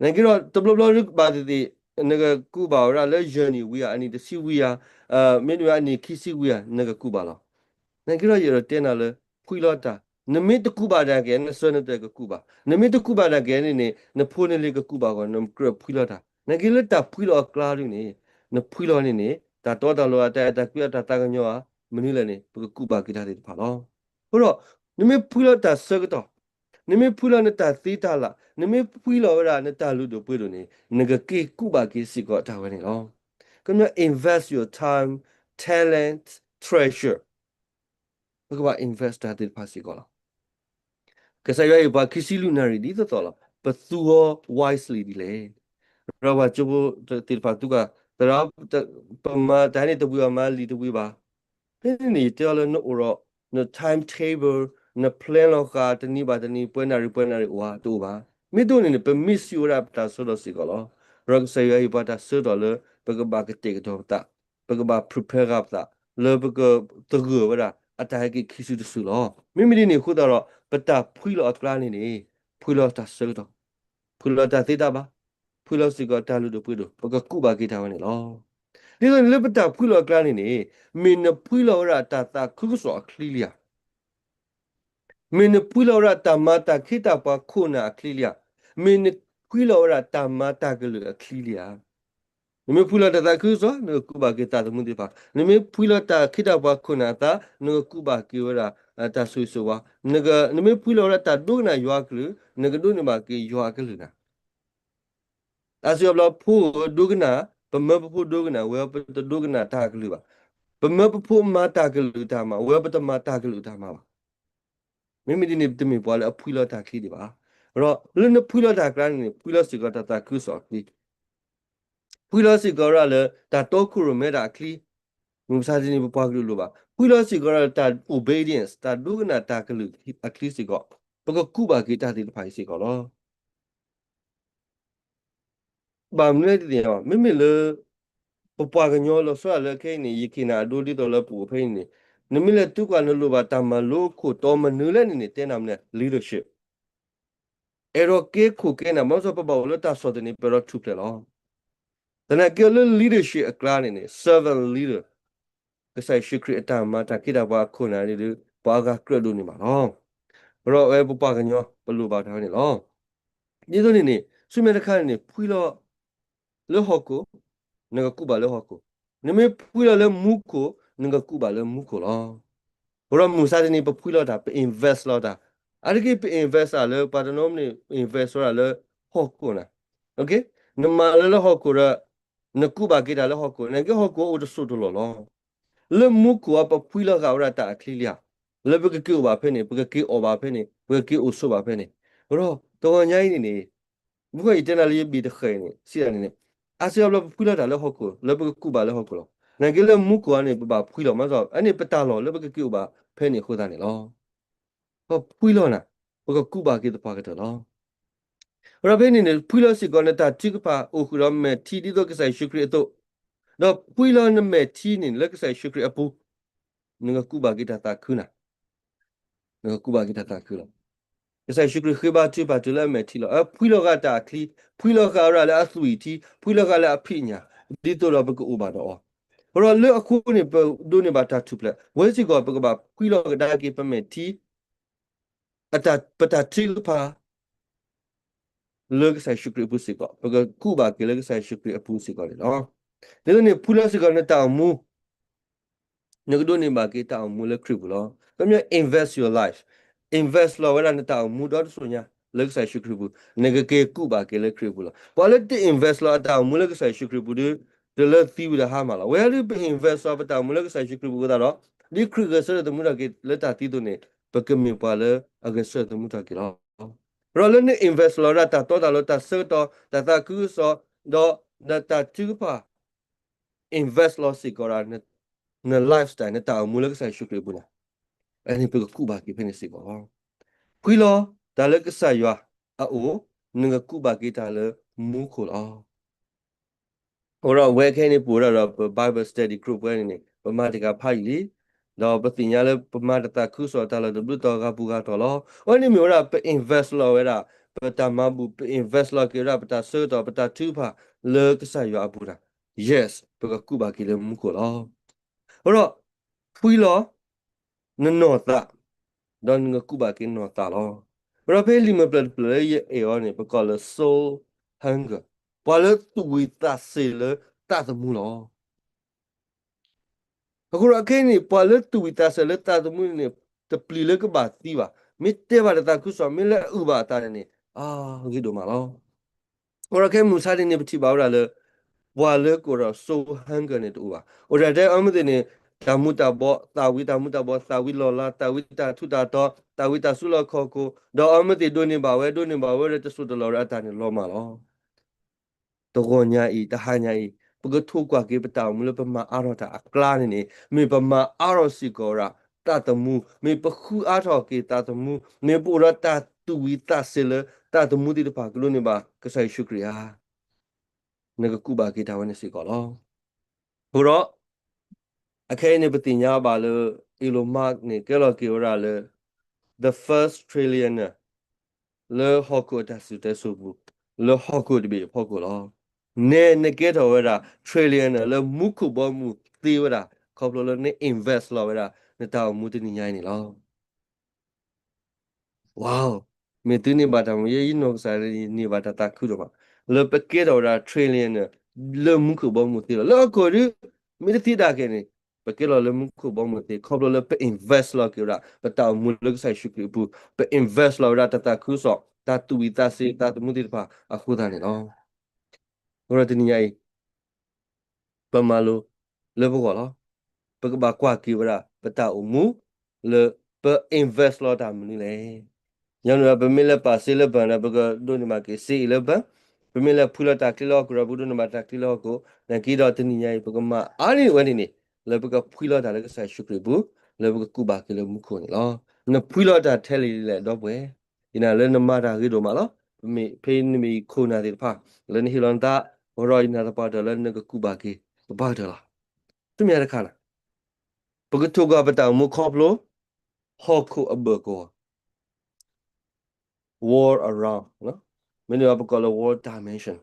နာ်က့ဒီးတဘျီဘျီဘၣ်သ့ၣ်သ့ၣ် နကကူးဘၣ်ဝဲဒၣ်လၢယဲၢ်နံၣ်ဝံၤဧါ, အနံၣ်တဆံဝံၤဧါ, မ့တမ့ၢ်အနံၣ်ခံဆံဝံၤဧါ နကကူးဘၣ်လီၤ. နာ်က့ဒီးယအဲၣ်ဒိးတဲနၤလၢ ဖှံလီၤတၢ်, နမ့ၢ်တကူးဘၣ်တၢ်က့ၤ နဆၢနတၢၢ်ကကူးဘၣ်, နမ့ၢ်တကူးဘၣ်တၢ်က့ၤန့ၣ်န့ၣ် နဖိနလံၤကကူးဘၣ်အဂီၢ် နကြၢးဖှံလီၤတၢ်. နာ်က့လၢတၢ်ဖှံလီၤအကျါဒ်န့ၣ် နဖှံလီၤန့ၣ်န့ၣ် တၢ်တီတၢ်လိၤဧါ, တၢ်အဲၣ်တၢ်ကွံဧါ, တၢ်သးကညီၤဧါ, မနုၤလဲၣ်န့ၣ် ပကကူးဘၣ်က့ၤတၢ်သ့ၣ်တဖၣ်လီၤ. အဃိဒီး နမ့ၢ်ဖှံလီၤတၢ်ဆၢကတီၢ်, နမ့ၢ်ဖှံလီၤနတၢ်သ့တၢ်လၣ်, နမ့ၢ်ဖှံလီၤဝဲဒၣ်နတၢ်လုၢ်ဒိၣ်ပှ့ၤဒိၣ်န့ၣ် နကက့ၤကူးဘၣ်က့ၤစ့ၢ်ကီးတၢ်ဝဲန့ၣ်လီၤ. ကမ့ၢ် invest your time, talent, treasure ပကဘၣ် invest တၢ်သ့ၣ်တဖၣ်စ့ၢ်ကီးလီၤ. ကစၢ်ယွၤဟ့ၣ်ပှၤခံဆံလွံၢ်နၣ်ရံၣ်ဒ်သိးသိးလီၤ. ပသူအီၤ wisely ဒ်လဲၣ်. ဒီးပှၤကၠိဖိသ့ၣ်တဖၣ်သူက သရၣ် ပမၤတၢ်န့ၣ်တဝံၤဘၣ် မၤလံာ်တဝံၤဘၣ်. ဖဲန့ၣ်န့ၣ် ယတဲအီၤလၢနအိၣ်ဒီး န timetable, န plan လီၤဃာ်တနံၤဘၣ်တနံၤ ပှဲၤနၣ်ရံၣ်ပှဲၤနၣ်ရံၣ်အိၣ်ဧါ တအိၣ်ဘၣ်. မ့ၢ်တအိၣ်န့ၣ်န့ၣ် ပ miss ဝဲဒၣ်ပတၢ်ဆၢကတီၢ်စ့ၢ်ကီးလီၤ. ဒီးကစၢ်ယွၤဟ့ၣ်ပှၤတၢ်ဆၢကတီၢ်လၢ ပကဘၣ်ကတဲာ်ကတီၤပသး, ပကဘၣ် prepare ဃာ်ပသး လၢပကသဂၢၢ်ဝဲဒၣ် အတၢ်ဟဲက့ၤခံစုတစုလီၤ. မ့မ့ၢ်ဒ်န့ၣ်အဃိသတးဒီး ပတၢ်ဖှံလီၤအကျါန့ၣ်န့ၣ် ဖှံလီၤတၢ်ဆၢကတီၢ်, ဖှံလီၤတၢ်သ့တၢ်ဘၣ်, ဖှံလီၤစ့ၢ်ကီးတၢ်လုၢ်ဒိၣ်ပှ့ၤဒိၣ်, ပကကူးဘၣ်က့ၤတၢ်ဝဲန့ၣ်လီၤ. ဒ်သိးန့ၣ်လၢပတၢ်ဖှံလီၤအကျါန့ၣ်န့ၣ် မ့ၢ်နဖှံလီၤဝဲဒၣ်တၢ်သးခုကစီၣ်အချံလံဧါ. မ့ၢ်နဖှံလီၤဝဲဒၣ်တၢ်မၤတၢ်ခ့တၢ်ပှၤခိၣ်နၢ်အချံလံဧါ. မ့ၢ်နဖှံလီၤဝဲဒၣ်တၢ်မၤတၢ်ကလုၢ်အချံလံဧါ. နမ့ၢ်ဖှံလီၤတၢ်သးခုကစီၣ် နကကူးဘၣ်က့ၤသးသမူသ့ၣ်တဖၣ်, နမ့ၢ်ဖှံလီၤတၢ်ခ့တၢ်ပှၤခိၣ်နၢ်အသး နကကူးဘၣ်က့ၤဝဲဒၣ် တၢ်ဆိၣ်ဂ့ၤဆိၣ်ဝါ, နမ့ၢ်ဖှံလီၤဝဲဒၣ်တၢ်ဒိကနၣ်ယွၤအကလုၢ် နကဒိးန့ၢ်ဘၣ်က့ၤယွၤအကလုၢ်နၤ. အါစုအါဘျီဖိဧၢ ဒိကနၣ်, ပမၢပဖိဒိကနၣ်, ဝဲပတဒိကနၣ်တၢ်ကလုၢ်ဘၣ်. ပမၢပဖိမၤတၢ်ကလုၢ်တၢ်မၤ, ဝဲပတမၤတၢ်ကလုၢ်တၢ်မၤဘၣ်. မ့မ့ၢ်ဒ်န့ၣ် တမ့ၢ်ပှၤလၢအဖှံလီၤတၢ်ချံဒံးဘၣ်. ဒီးလၢနဖှံလီၤတၢ်ကျါန့ၣ်န့ၣ် ဖှံလီၤစ့ၢ်ကီးတၢ်သးခုကစီၣ်အချံ, ဖှံလီၤစ့ၢ်ကီးဝဲဒၣ်လၢတၢ်တီခိၣ်ရိၣ်မဲတၢ်အချံ, မုၢ်မဆါတနံၤပပှၤကလုာ်လိၣ်ဘၣ်, ဖှံလီၤစ့ၢ်ကီးဝဲဒၣ်လၢတၢ် obedience, တၢ်ဒိကနၣ်တၢ်ကလုၢ်အချံစ့ၢ်ကီး, ပကကူးဘၣ်က့ၤတၢ်သ့ၣ်တဖၣ်အံၤစ့ၢ်ကီးလီၤ. ဘၣ်မနုၤလဲၣ်တသ့ၣ်ညါဘၣ်. မ့မ့ၢ်လၢ ပပှၤကညီလီၤဆီဒၣ်တၢ်လၢခဲအံၤန့ၣ် ယက့ၤနၤအဒိဒ်သိးလၢပအိၣ်ဖဲအံၤန့ၣ်, နမ့ၢ်လဲၤသံကွၢ်နလိၣ်ဘၣ်တၢ်မၤလိခိၣ်တီ မနုၤလဲၣ်န့ၣ်န့ၣ် တဲနၤမနုၤလဲၣ် leadership, အဲၣ်ဒိးကဲခိၣ်ကဲနၢ်, ဘၣ်ဆၣ်ပဘၣ်အိၣ်လၢတၢ်ဆီၣ်သနံး ပအဲၣ်ဒိးထူၣ်ဖျဲးလီၤ. သနာ်က့လၢ leadership အကျါန့ၣ်န့ၣ် servant leader, ကစၢ်ယ့ၣ်ၡူးခရံာ်အတၢ်မၤတၢ်ခ့တၢ်ပှၤအခိၣ်နၢ်န့ၣ်ဒီး ပှၤအဂၤကြၢးဒိၣ်န့ၢ်ဘၣ်လီၤ. ဒီးအဝဲပပှၤကညီ ပလိၣ်ဘၣ်တၢ်ဝဲန့ၣ်လီၤ. ဒ်သိးန့ၣ်န့ၣ် ဆူမဲာ်တခါန့ၣ်န့ၣ် ဖှံလီၤ လၢဟီၣ်ခိၣ်, နကကူးဘၣ်လၢဟီၣ်ခိၣ်, နမ့ၢ်ဖှံလီၤလၢမူခိၣ်, နကကူးဘၣ်လၢမူခိၣ်လီၤ. အဃိဒီးမုၢ်မဆါတနံၤ ပဖှံလီၤတၢ်, ပ invest လီၤတၢ်, အါတက့ၢ် ပ invest တၢ်လၢ ပှၤတနီၤန့ၣ် invest လီၤတၢ်လၢဟီၣ်ခိၣ်နၤ, နမၤလၢလၢဟီၣ်ခိၣ်ဒီး နကူးဘၣ်က့ၤတၢ်လၢဟီၣ်ခိၣ်, သနာ်က့ဟီၣ်ခိၣ်အိၣ်တစိၢ်တလီၢ်လီၤ. လၢမူခိၣ်အံၤ ပဖှံလီၤဃာ်ဝဲဒၣ်တၢ်အချံလံဧါ, လၢပကက့ၤအိၣ်ဘၣ်ဖဲန့ၣ်, ပကက့ၤအီၣ်ဘၣ်ဖဲန့ၣ်, ပကက့ၤအိၣ်ဆိးဘၣ်ဖဲန့ၣ်. အဃိဒီး တဂီၤညါအံၤန့ၣ်န့ၣ် မ့ၢ်ယတဲနၤလၢယဘ့ၣ်တဃဲၤအံၤန့ၣ် စံးဒ်န့ၣ်န့ၣ်, အါစုအါဘျီပဖှံလီၤတၢ်လၢဟီၣ်ခိၣ် လၢပကကူးဘၣ်လၢဟီၣ်ခိၣ်လီၤ. သနာ်က့လၢမူခိၣ်အံၤန့ၣ် ပဘၣ်ဖှံလီၤမး, အန့ၣ်ပတၢ်လီၢ်လၢပကက့ၤအိၣ်ဘၣ်ဖဲန့ၣ်အဃိသတးန့ၣ်လီၤ. ပဖှံလီၤနၤ, ပကကူးဘၣ်က့ၤသပှၢ်ကတၢၢ်လီၤ. ဒီးဖဲန့ၣ်န့ၣ် ဖှံလီၤစ့ၢ်ကီးနတၢ်ထုကဖၣ်အိၣ်ဃုာ်ဒီးမဲာ်ထံဒ်သိးကစၢ်ယ့ၣ်ၡူးခရံာ်အသိး, ဒီးဖှံလီၤနမဲာ်ထံန့ၣ် လၢကစၢ်ယ့ၣ်ၡူးခရံာ်အပူၤ, နကကူးဘၣ်က့ၤတၢ်သးခုနၤ, နကကူးဘၣ်က့ၤတၢ်သးခုလီၤ. ကစၢ်ယ့ၣ်ၡူးခရံာ်ဃ့ဘါထုကဖၣ်တုၤလၢအမဲာ်ထံလီၤ. အဖှံလီၤဃာ်တၢ်အချံ, ဖှံလီၤဃာ်ဝဲဒၣ်လၢအသွံၣ်ထံ, ဖှံလီၤဃာ်လၢအဖံးအညၣ်, ဒ်သိးဒီးပကအိၣ်ဘၣ်ဒီးအီၤ. အဃိဒီးလၢအဃိန့ၣ် ပဒိးန့ၢ်ဘၣ်တၢ်ထူၣ်ဖျဲး, ဝဲစ့ၢ်ကီး ပကဘၣ်ဖှံလီၤကဒါက့ၤပမဲာ်ထံ အတၢ် ပတၢ်ထုကဖၣ် လၢကစၢ်ယ့ၣ်ၡူးခရံာ်အပူၤစ့ၢ်ကီး, ပကကူးဘၣ်က့ၤလၢကစၢ်ယ့ၣ်ၡူးခရံာ်အပူၤစ့ၢ်ကီးန့ၣ်လီၤ. ဒ်သိးန့ၣ် ဖှံလီၤစ့ၢ်ကီးနတၢ်အိၣ်မူ, နကဒိးန့ၢ်ဘၣ်က့ၤတၢ်အိၣ်မူလၢခရံာ်ပူၤလီၤ. ခီပညီ invest your life, invest လီၤဝဲဒၣ်နတၢ်အိၣ်မူဒီတစိၤညါ လၢကစၢ်ယ့ၣ်ၡူးခရံာ်ပူၤ, နကက့ၤကူးဘၣ်က့ၤလၢခရံာ်ပူၤလီၤ. ပှၤလၢတ invest လီၤအတၢ်အိၣ်မူလၢကစၢ်ယ့ၣ်ၡူးခရံာ်ပူၤဒီး တလၢသံဝံၤဒီးဟါမၢ်လီၤ. ဝဲဒၣ်ဒုးပ invest လီၤပတၢ်အိၣ်မူလၢကစၢ်ယ့ၣ်ၡူးခရံာ်ပူၤအဃိသတးဒီး ဒ်ခရံာ်ဂဲၤဆၢထၢၣ်သမူထီၣ်က့ၤလၢတၢ်သံအသိးန့ၣ် ပကမ့ၢ်ပှၤလၢအဂဲၤဆၢထၢၣ်သမူထီၣ်က့ၤလီၤ. ဒီးလၢန invest လီၤဝဲဒၣ်တၢ်တီတၢ်လိၤ တၢ်ဆၢကတီၢ် တၢ်သးခုကစီၣ် ဒီးနတၢ်ထုကဖၣ် invest လီၤစ့ၢ်ကီးဒၣ် န lifestyle နတၢ်အိၣ်မူလၢကစၢ်ယ့ၣ်ၡူးခရံာ်အပူၤန့ၣ်, အန့ၣ်ပကကူးဘၣ်က့ၤဖဲန့ၣ်စ့ၢ်ကီးလီၤ. ဖှံလီၤတၢ်လၢကစၢ်ယွၤအအိၣ်, နကကူးဘၣ်က့ၤတၢ်လၢမူခိၣ်လီၤ. အဃိဒီးအဝဲခဲအံၤန့ၣ် ပအိၣ်ဒၣ်ဒီးပ Bible study group ဝဲန့ၣ်န့ၣ် ပမၤတ့ၢ်ကဖးယံာ်လံ, ဒီးပသ့ၣ်ညါလၢပမၤတၢ်သးခုကစီၣ်တၢ်လီၢ်တဘျုးတီၤဂၤပူၤဂၤတီၤလီၤ. အဝဲန့ၣ်မ့ၢ်ဝဲဒၣ် ပ invest လီၤဝဲဒၣ် ပတၢ်မၤဘူၣ်, ပ invest လီၤက့ၤဝဲဒၣ် ပတၢ်ဆၢကတီၢ် ပတၢ်ထုကဖၣ်လၢကစၢ်ယွၤအပူၤန့ၣ်, yes ပကကူးဘၣ်က့ၤလၢမူခိၣ်လီၤ. အဃိဒီး ဖှံလီၤ နနီၢ်သး, ဒီးနကကူးဘၣ်က့ၤနီၢ်သးလီၤ. အဃိဒီးဖဲလံာ်မဲာ်ဖျၢၣ်တဖျၢၣ်လၢယအဲၣ်အီၤန့ၣ် ပကိးလၢ soul hunger, ပှၤလၢသူၣ်ဝံၤသးစဲၤလၢသးသမူလီၤ. အဃိဒီးခဲအံၤန့ၣ် ပှၤလၢသူၣ်ဝံၤသးစဲၤလၢသးသမူန့ၣ် တပျံၤလၢကဘၣ်သံဘၣ်. မ့ၢ်တဲဘၣ်တၢ်သးခုကစီၣ် မ့ၢ်လၢအအုၣ်ဘၣ်အသးန့ၣ်န့ၣ် အဂ့ၤဒိၣ်မးလီၤ. အဃိဒီးခဲမုၢ်မဆါတနံၤန့ၣ် ပထံၣ်ဘၣ်ဝဲဒၣ်လၢ ပှၤလၢကိးဒီး soul hunger န့ၣ်တအိၣ်ဘၣ်. အိၣ်ဒၣ်ထဲအီၤမ့ၢ်သ့ၣ်န့ၣ် တၢ်မူၤတၢ်ဘှီး, သးဝံၤတၢ်မူၤတၢ်ဘှီး, သးဝံၤလီၢ်လၤ, သးဝံၤတၢ်ထူးတၢ်တီၤ, သးဝံၤတၢ်စုလီၢ်ခီၣ်ခိၣ်, ဒီးအီၤမ့ၢ်သ့ၣ်ဒိးန့ၢ်ဘၣ်ဝဲ, ဒိးန့ၢ်ဘၣ်ဝဲဒီးတစိၢ်တလီၢ်ဒီးအတၢ်န့ၣ်လီၤမၢ်လီၤ. တဂီၤညါအံၤ, တဟါညါအံၤ, ပကထိၣ်ကွၢ်က့ၤပတၢ်အိၣ်မူလၢပမၤအါထီၣ်တၢ်အကျါန့ၣ်န့ၣ်, မ့ၢ်ပမၤအါထီၣ်စ့ၢ်ကီးဝဲဒၣ်သးသမူ, မ့ၢ်ပဃုအါထီၣ်က့ၤသးသမူ, မ့ၢ်ပအိၣ်ဒီးတၢ်သူၣ်ဝံၤသးစဲၤလၢသးသမူသ့ၣ်တဖၣ် ကဒိးန့ၢ်ဘၣ်ကစၢ်ယ့ၣ်ၡူးခရံာ်ဧါ. နကကူးဘၣ်က့ၤတၢ်ဝဲန့ၣ်စ့ၢ်ကီးလီၤ. အဃိဒီး အခဲအံၤန့ၣ် ပသ့ၣ်ညါဘၣ်လၢ Elon Musk န့ၣ် ကဲလီၤက့ၤဝဲဒၣ်လၢ the first trillionaire လၢဟီၣ်ခိၣ်အတၢ်စံၣ်စိၤတဲစိၤပူၤ, လၢဟီၣ်ခိၣ်တဘ့ၣ်အဖီခိၣ်လီၤ. နဲနကဲထီၣ်ဝဲဒၣ် trillionaire လၢမူခိၣ်ဘီမုၢ်သ့ဝဲဒၣ် ခီဖျိလၢန invest လီၤဝဲဒၣ် နတၢ်အိၣ်မူတနံၤညါအံၤန့ၣ်လီၤ. Wow, မ့ၢ်သုန့ၢ်ဘၣ်တၢ်မူ ယဲယနီၢ်ကစၢ်န့ၢ်ဘၣ်တၢ်သးခုဒိၣ်မး, လၢပကဲထီၣ်ဝဲဒၣ် trillionaire လၢမူခိၣ်ဘီမုၢ်သ့လီၤ. လၢဟီၣ်ခိၣ်ဒီး မ့ၢ်တသ့ဒၣ်ကဲန့ၣ်, ပကဲလီၤလၢမူခိၣ်ဘီမုၢ်သ့ ခီဖျိလၢပ invest လီၤက့ၤဝဲဒၣ် ပတၢ်အိၣ်မူလၢကစၢ်ယ့ၣ်ၡူးခရံာ်အပူၤ, ပ invest လီၤဝဲဒၣ်တၢ်သးခုကစီၣ်, တၢ်သူၣ်ဝံၤသးစဲၤသးသမူသ့ၣ်တဖၣ်အဃိသတးန့ၣ်လီၤ. အဃိဒီးတနံၤညါအံၤ ပမၤလိလၢပဂီၢ်လီၤ. ပကဘၣ်ကွၢ်က့ၤဝဲဒၣ် ပတၢ်အိၣ်မူလၢပ invest လီၤတၢ်မနုၤလဲၣ်. ညီနုၢ်ဒီး ပမ့ၢ်လဲၤပာ်စ့လၢ bank ဒီး ပကဒိးန့ၢ်ဘၣ်က့ၤစ့အံၤလၢ bank, ပမ့ၢ်လဲၤဖှံလီၤတၢ်ချ့လၢဟီၣ်ခိၣ်ဒီး ပကဒိးန့ၢ်ဘၣ်တၢ်ချ့လၢဟီၣ်ခိၣ်, နာ်က့ဒီးတနံၤညါအံၤ ပကမၤအါန့ၢ်ဝဲန့ၣ်န့ၣ် လၢပကဖှံလီၤတၢ်လၢကစၢ်ယ့ၣ်ၡူးခရံာ်အပူၤ, လၢပကကူးဘၣ်က့ၤလၢမူခိၣ်န့ၣ်လီၤ. နဖှံလီၤတၢ်ထဲလဲၣ်လဲၣ်ဒီပုၢ်ဝဲၢ်, ယနာ်လၢနမၤတၢ်ဂ့ၤဒိၣ်မးလီၤ. ပမ့ၢ်ဖဲနမ့ၢ်ခိၣ်နၢ်သ့ၣ်တဖၣ် လၢနဟ့ၣ်လီၤနသး, အဃိဒီးယနာ်သပှၢ်ကတၢၢ်လၢနကကူးဘၣ်က့ၤ ပပှၤကတၢၢ်လီၤ. ဆူမဲာ်ညါတခါန့ၣ် ပကထိၣ်ကွၢ်ပတၢ်အိၣ်မူခီဖျိ ဟီၣ်ခိၣ်အဘၢၣ်ကဝီၤ world around, မ့တမ့ၢ်ဒီးပကိးလၢ world dimension,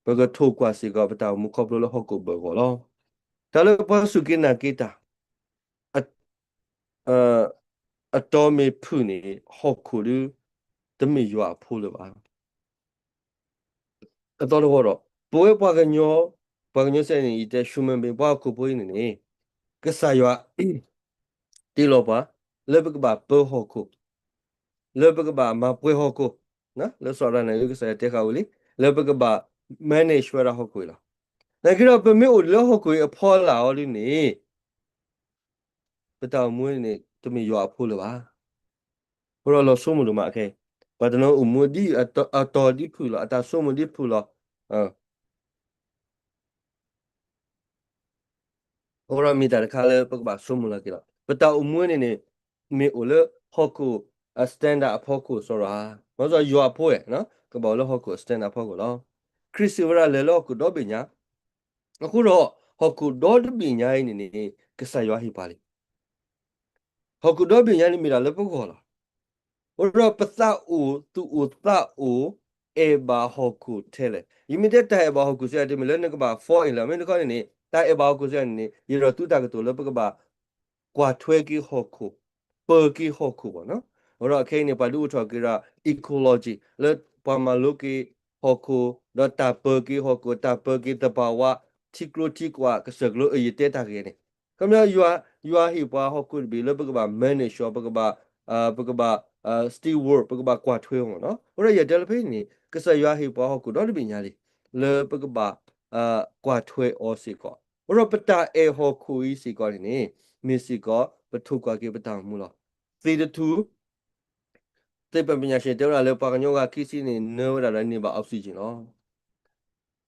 ပကထိၣ်ကွၢ်စ့ၢ်ကီးပတၢ်အိၣ်မူခီဖျိလၢဟီၣ်ခိၣ်ဘၢၣ်ကဝီၤလီၤ. တၢ်လၢပှၤစူၢ်က့ၤနာ်က့ၤတၢ် အ အတီၤမ့ၢ်ဖုၣ်န့ၣ် ဟီၣ်ခိၣ်ဒု တမ့ၢ်ယွၤအဖိလၢၤဘၣ်. အသီတဝီဒီး ပဝဲပှၤကညီ, ပှၤကညီစဲန့ၣ် ယတဲ human being, ပှၤဟီၣ်ခိၣ်ဖိအံၤန့ၣ်န့ၣ် ကစၢ်ယွၤ တ့လီၤပှၤ လၢပကဘၣ်ပၢဟီၣ်ခိၣ်, လၢပကဘၣ်မၤပှဲၤဟီၣ်ခိၣ်, လၢစီၤဒၤနံးကစၢ်ယွၤတဲဃာ်ဝံၤလံ, လၢပကဘၣ် manage ဝဲဒၣ်ဟီၣ်ခိၣ်အံၤလီၤ. နာ်က့ဒီး ပမ့ၢ်အိၣ်လၢဟီၣ်ခိၣ်အံၤအဖီလာ်အီၤဒ်န့ၣ် ပတၢ်အိၣ်မူန့ၣ် တမ့ၢ်ယွၤအဖိလၢၤဘၣ်. အဃိဒီးလီၤဆိကမိၣ်ဒိၣ်မးခဲအံၤ, ပှၤတနီၤအိၣ်မူဒ်အတီၤဒ်ဖုၣ်လီၤ, အတၢ်ဆိကမိၣ်ဒ်ဖုၣ်လီၤ. အဃိဒီးမ့ၢ်တၢ်တခါလၢပကဘၣ်ဆိကမိၣ်လီၤက့ၤလီၤ. ပတၢ်အိၣ်မူန့ၣ်န့ၣ် မ့ၢ်အိၣ်လၢဟီၣ်ခိၣ်အ standard အဖီခိၣ်စရီ, မ့ၢ်စီၤယွၤအဖိဧါ, ကဘၣ်အိၣ်လၢဟီၣ်ခိၣ်အ standard အဖီခိၣ်လီၤ. ခရံာ်စံးဝဲဒၣ်လဲၤလၢဟီၣ်ခိၣ်ဒီဘ့ၣ်ညါ, အဃိဒီး ဟီၣ်ခိၣ်ဒီတဘ့ၣ်ညါအံၤန့ၣ်န့ၣ် ကစၢ်ယွၤဟ့ၣ်ပှၤလံ. ဟီၣ်ခိၣ်ဒီဘ့ၣ်ညါန့ၣ်မ့ၢ်ဒၣ်လၢပဂီၢ်လီၤ. အဃိဒီးပသးအိၣ်သူၣ်အိၣ်သးအိၣ် အဲၣ်ဘၣ်ဟီၣ်ခိၣ်ထဲလဲၣ်. ယမ့ၢ်တဲတၢ်အဲၣ်ဘၣ်ဟီၣ်ခိၣ်စ့ၢ်ကီး တမ့ၢ်လၢနကဘၣ် fall in love, မ့ၢ်တခီန့ၣ်န့ၣ် တၢ်အဲၣ်ဘၣ်ဟီၣ်ခိၣ်စ့ၢ်ကီးန့ၣ်န့ၣ် ယဒိးသူတၢ်ကတိၤလၢပကဘၣ် ကွၢ်ထွဲက့ၤဟီၣ်ခိၣ်, ပၢၤက့ၤဟီၣ်ခိၣ်ဘၣ်နီၤ. အဃိဒီးခဲအံၤန့ၣ် ပှၤဒုးအိၣ်ထီၣ်က့ၤဒီး ecology လၢပှၤမၤလိက့ၤဟီၣ်ခိၣ်, ဒီးတၢ်ပၢၤက့ၤဟီၣ်ခိၣ်, တၢ်ပၢၤက့ၤသဘာဝ, ထံကျိထံကွၢ် ကစၢၢ်ကျိၤ အယတဲတၢ်ဂ့ၢ်န့ၣ်, ခီပညီ ယွၤဟ့ၣ်ပှၤဟီၣ်ခိၣ်တဘ့ၣ်လၢပကဘၣ် manage အီၤ, ပကဘၣ်, ပကဘၣ် steward, ပကဘၣ်ကွၢ်ထွဲအီၤမ့ၢ်နီၤ. အဃိဒီးယတဲလၢဖဲအံၤန့ၣ် ကစၢ်ယွၤဟ့ၣ်ပှၤဟီၣ်ခိၣ်ဒီတဘ့ၣ်ညါလံ လၢပကဘၣ် ကွၢ်ထွဲအီၤစ့ၢ်ကီး. အဃိဒီးပတၢ်အဲၣ်ဟီၣ်ခိၣ်အံၤစ့ၢ်ကီးန့ၣ်န့ၣ် မ့ၢ်စ့ၢ်ကီး ပထိၣ်ကွၢ်က့ၤပတၢ်အိၣ်မူလီၤ. သ့ၣ်တထူၣ် သိပ္ပံပညာရှင်တဲဝဲဒၣ်လၢပှၤကညီဂၤခံဆံန့ၣ် နၢဝဲဒၣ်ဒီးန့ၢ်ဘၣ် oxygen လီၤ.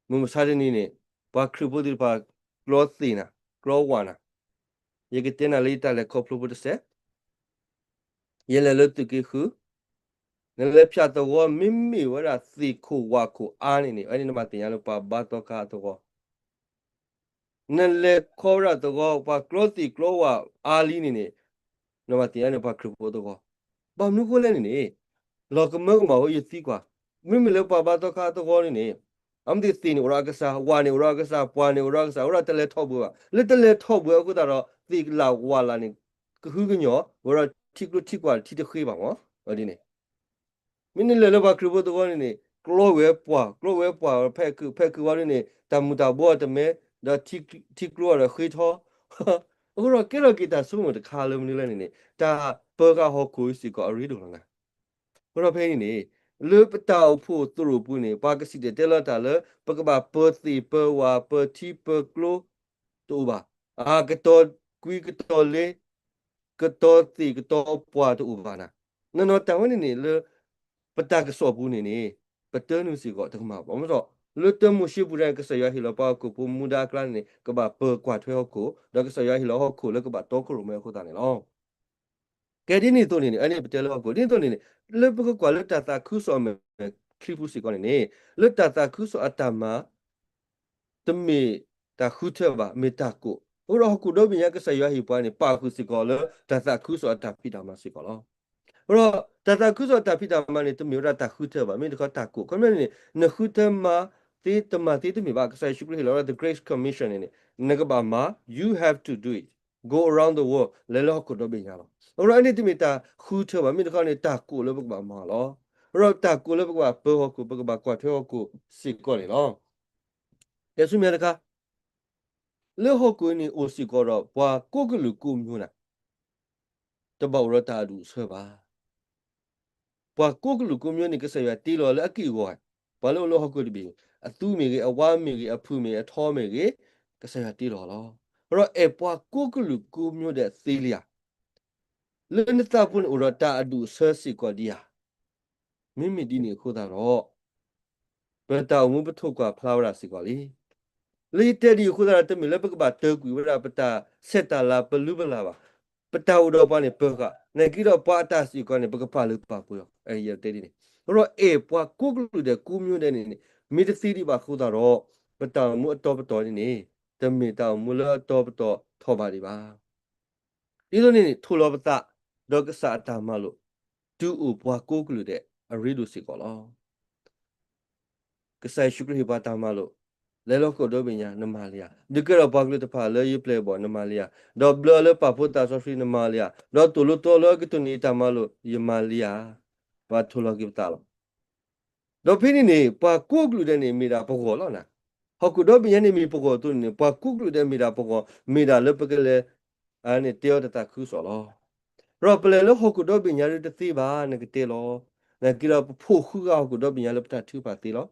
မုၢ်မဆါတနံၤန့ၣ် ပှၤခရံာ်ဖိသ့ၣ်တဖၣ် ကျီသ့ၣ်နၤ, ကျီဝၣ်နၤ, ယကတဲနၤလၢယတၢ်လဲၤခီဖျိဖိတစဲး, ယလဲၤလၢသုးက့ဃု, နလဲၤဖၠးသဝီ မ့မ့ၢ်ဝဲဒၣ်သ့ၣ်ခိၣ်ဝၣ်ခိၣ်အါန့ၣ်န့ၣ် အဝဲန့ၣ်နဘၣ်သ့ၣ်ညါလၢပှၤဘါသီခါအသဝီ နလဲၤခီဝဲဒၣ်သဝီ ပှၤကျီသ့ၣ်ကျီဝၣ်အါလံန့ၣ်န့ၣ် နဘၣ်သ့ၣ်ညါန့ၣ်ပှၤခရံာ်ဖိသဝီ. ဘၣ်မနုၤဃိလဲၣ်န့ၣ်န့ၣ် လီၤကမၢကမၣ်ဝဲယသံကွၢ်, မ့မ့ၢ်လၢပှၤဘါသီခါသဝီန့ၣ်န့ၣ် အမ့ၢ်သ့ၣ်န့ၣ်အိၣ်ဒီးအကစၢ်, ဝၣ်န့ၣ်အိၣ်ဒီးအကစၢ်, ပှၢ်န့ၣ်အိၣ်ဒီးအကစၢ်, အဃိဒီးတလဲၤထီၣ်ဘှဲးဘၣ်. လၢတလဲၤထီၣ်ဘှဲးအဃိသတးဒီး သ့ၣ်လၣ်ဝၣ်လၣ်န့ၣ် ကဟုကညီၢ်ဝဲဒီးထံကျိထံကွၢ်ထံတဃ့ဘၣ်မး, ဒ်န့ၣ် မ့ၢ်နလဲၤလၢပှၤခရံာ်ဖိသဝီန့ၣ်န့ၣ် ကျီဝဲပှၢ်, ကျီဝဲပှၢ် ဖဲခုး, ဖဲခုးဝံၤဒ်န့ၣ် တၢ်မူၤတၢ်ဘှီတမဲ, ဒီးထံကျိဒီးဃ့ထီ, အဃိဒီးကဲထီၣ်က့ၤတၢ်ဆိကမိၣ်တခါလၢမနုၤလဲၣ်န့ၣ်န့ၣ် တၢ်ပၢဃာ်ဟီၣ်ခိၣ်အံၤစ့ၢ်ကီးအရ့ဒိၣ်လီၤနၤ. အဃိဒီးဖဲအံၤန့ၣ်န့ၣ် လၢပတၢ်အိၣ်ဖှိၣ်သရိာ်ပူၤန့ၣ် ပှၤကစံၣ်တဲၤတဲလီၤတၢ်လၢ ပကဘၣ်ပၢၤသ့ၣ်ပၢၤဝၣ် ပၢၤထံပၢၤကျိ တအိၣ်ဘၣ်. အါ ကတီၤကွံကတီၤလ့ ကတီၤသ့ၣ်ကတီၤပှၢ်တအိၣ်ဘၣ်နၤ. နီၢ်နီၢ်တၢ်ဝဲန့ၣ်န့ၣ် လၢပတၢ်ကစီၣ်ပူၤန့ၣ်န့ၣ် ပတၢနုာ်စ့ၢ်ကီးတကမၣ်ဘၣ်. မ့ၢ်ဒီး လၢတၢမိၤၡ့ပူၤန့ၣ် ကစၢ်ယွၤဟ့ၣ်လီၤပှၤဟီၣ်ခိၣ်ဖိမူဒါအကျါန့ၣ် ကဘၣ်ပၢၤကွၢ်ထွဲဟီၣ်ခိၣ်, ဒီးကစၢ်ယွၤဟ့ၣ်လီၤဟီၣ်ခိၣ်လၢကဘၣ်တီခိၣ်ရိၣ်မဲအဃိသတးန့ၣ်လီၤ. ကဲဒ်န့ၣ်အသိးန့ၣ်န့ၣ် အန့ၣ်ပတဲလၢဟီၣ်ခိၣ် ဒ်န့ၣ်အသိးန့ၣ်န့ၣ် လၢပကကွၢ်လၢတၢ်သးခုကစီၣ်အမဲာ်ချံပူၤစ့ၢ်ကီးန့ၣ်န့ၣ် လၢတၢ်သးခုကစီၣ်အတၢ်မၤ တမ့ၢ်တၢ်ဃုထၢဘၣ်, မ့ၢ်တၢ်ကိး. အဃိဒီးဟီၣ်ခိၣ်ဒီဘ့ၣ်ညါကစၢ်ယွၤဟ့ၣ်ပှၤန့ၣ် ပာ်ဃုာ်စ့ၢ်ကီးလၢတၢ်သးခုကစီၣ်အတၢ်ဖံးတၢ်မၤစ့ၢ်ကီးလီၤ. အဃိဒီးတၢ်သးခုကစီၣ်အတၢ်ဖံးတၢ်မၤန့ၣ် တမ့ၢ်ဝဲဒၣ်တၢ်ဃုထၢဘၣ်, မ့ၢ်တခီတၢ်ကိး. ခီပညီန့ၣ်န့ၣ် နဃုထၢမၤသ့တမၤသ့တမ့ၢ်ဘၣ်. ကစၢ်ယ့ၣ်ၡူးခရံာ်ဟ့ၣ်လီၤဝဲဒၣ် the Great Commission န့ၣ်န့ၣ် နကဘၣ်မၤ you have to do it, go around the world လဲၤလၢဟီၣ်ခိၣ်ဒီဘ့ၣ်ညါလီၤ. အဃိဒီးအန့ၣ်တမ့ၢ်တၢ်ဃုထၢဘၣ်, မ့ၢ်တခီန့ၣ် တၢ်ကိးလၢပကဘၣ်မၤလီၤ. အဃိဒီးတၢ်ကိးလၢပကဘၣ်ပၢဟီၣ်ခိၣ် ပကဘၣ်ကွၢ်ထွဲဟီၣ်ခိၣ်စ့ၢ်ကီးန့ၣ်လီၤ. ကဲဆူမဲာ်ညါတခါ လၢဟီၣ်ခိၣ်အံၤန့ၣ် အိၣ်စ့ၢ်ကီးဒီး ပှၤကိးကလုာ်ကိးမျိုးနၤ, တဘၣ်အိၣ်ဒီးတၢ်အဒူၣ်အဆၢဘၣ်. ပှၤကိးကလုာ်ကိးမျိုးန့ၣ် ကစၢ်ယွၤတ့လီၤလၢအက့ၢ်အဂီၤ, ပှၤလၢအိၣ်လၢဟီၣ်ခိၣ်တဘ့ၣ် အသူမ့ၢ်ဂ့ၤ, အဝါမ့ၢ်ဂ့ၤ, အဖုၣ်မ့ၢ်ဂ့ၤ, အထီမ့ၢ်ဂ့ၤ, ကစၢ်ယွၤတ့လီၤလီၤ. ဒီးအဲၣ်ပှၤကိးကလုာ်ကိးမျိုးဒဲးသ့လံဧါ. လၢနသးပူၤန့ၣ် အိၣ်ဒီးတၢ်အဒူၣ်အဆၢစ့ၢ်ကီးဒံးဧါ. မ့မ့ၢ်ဒ်န့ၣ်အဃိသတးဒီး ပတၢ်အိၣ်မူပထိၣ်ကွၢ်ဖျါဝဲဒၣ်စ့ၢ်ကီးလံ. လၢယတဲဒ်အံၤအဃိသတးဒီး တမ့ၢ်လၢပကဘၣ်တၢၢ်ကွံာ်ဝဲဒၣ်ပတၢ်ဆဲးတၢ်လၤပလုၢ်ပလၢ်ဘၣ်. ပတၢ်အိၣ်ဒီးပှၤန့ၣ်ပၢၤဃာ်, နာ်က့ဒီးပှၤအတၢ်စ့ၢ်ကီးန့ၣ် ပကပာ်လုၢ်ပာ်ပှ့ၤအီၤ, ယတဲဒ်န့ၣ်. ဒီးအဲၣ်ပှၤကိးကလုာ်ဒဲးကိးမျိုးဒဲးန့ၣ်န့ၣ် မ့ၢ်တသ့ဒံးဘၣ်အဃိသတးဒီး ပတၢ်အိၣ်မူအတီပတီၢ်န့ၣ်န့ၣ် တမ့ၢ်တၢ်အိၣ်မူလၢအတီပတီၢ်ထီၣ်ဘးဒံးဘၣ်. ဒ်သိးန့ၣ်န့ၣ် ထိၣ်လီၤပသး, ဒီးကစၢ်အတၢ်မၤလိာ် တုၤအိၣ်ပှၤကိးကလုာ်ဒဲးအရ့ဒိၣ်စ့ၢ်ကီးလီၤ. ကစၢ်ယ့ၣ်ၡူးခရံာ်ဟ့ၣ်ပှၤတၢ်မၤလိာ်, လဲၤလၢဟီၣ်ခိၣ်ဒီဘ့ၣ်ညါ နမၤလံဧါ. ဒုးကဲထီၣ်ပှၤကလုာ်တဖၣ်လၢယပျဲၢ်အဘီၣ် နမၤလံဧါ. ဒီးဘျၢလၢပာ်ဖှိၣ်သးစီဆှံ နမၤလံဧါ. ဒီးသိၣ်လိသီလၢကတိၢ်န့ၢ်တၢ်မၤလိာ် ယမၤလံဧါ. ပှၤထိၣ်လီၤက့ၤပသးလီၤ. ဒီးဖဲန့ၣ်န့ၣ် ပှၤကိးကလုာ်ဒဲးန့ၣ် မ့ၢ်ဒၣ်ပဂီၢ်လီၤနၤ. ဟီၣ်ခိၣ်ဒီဘ့ၣ်ညါန့ၣ်မ့ၢ်ပဂီၢ်အသိးန့ၣ်န့ၣ် ပှၤကိးကလုာ်ဒဲးမ့ၢ်ဒၣ်ပဂီၢ်, မ့ၢ်ဒၣ်လၢပကလဲၤ အန့ၣ်တဲအီၤတၢ်သးခုကစီၣ်လီၤ. ဒီးပလဲၤလၢဟီၣ်ခိၣ်ဒီဘ့ၣ်ညါဒ်တသ့ဘၣ် နကတဲလီၤ. နာ်က့ဒီးပဖိးဃုာ်ဃာ်ဟီၣ်ခိၣ်ဒီဘ့ၣ်ညါလၢပတၢ်ထုကဖၣ်သ့လီၤ.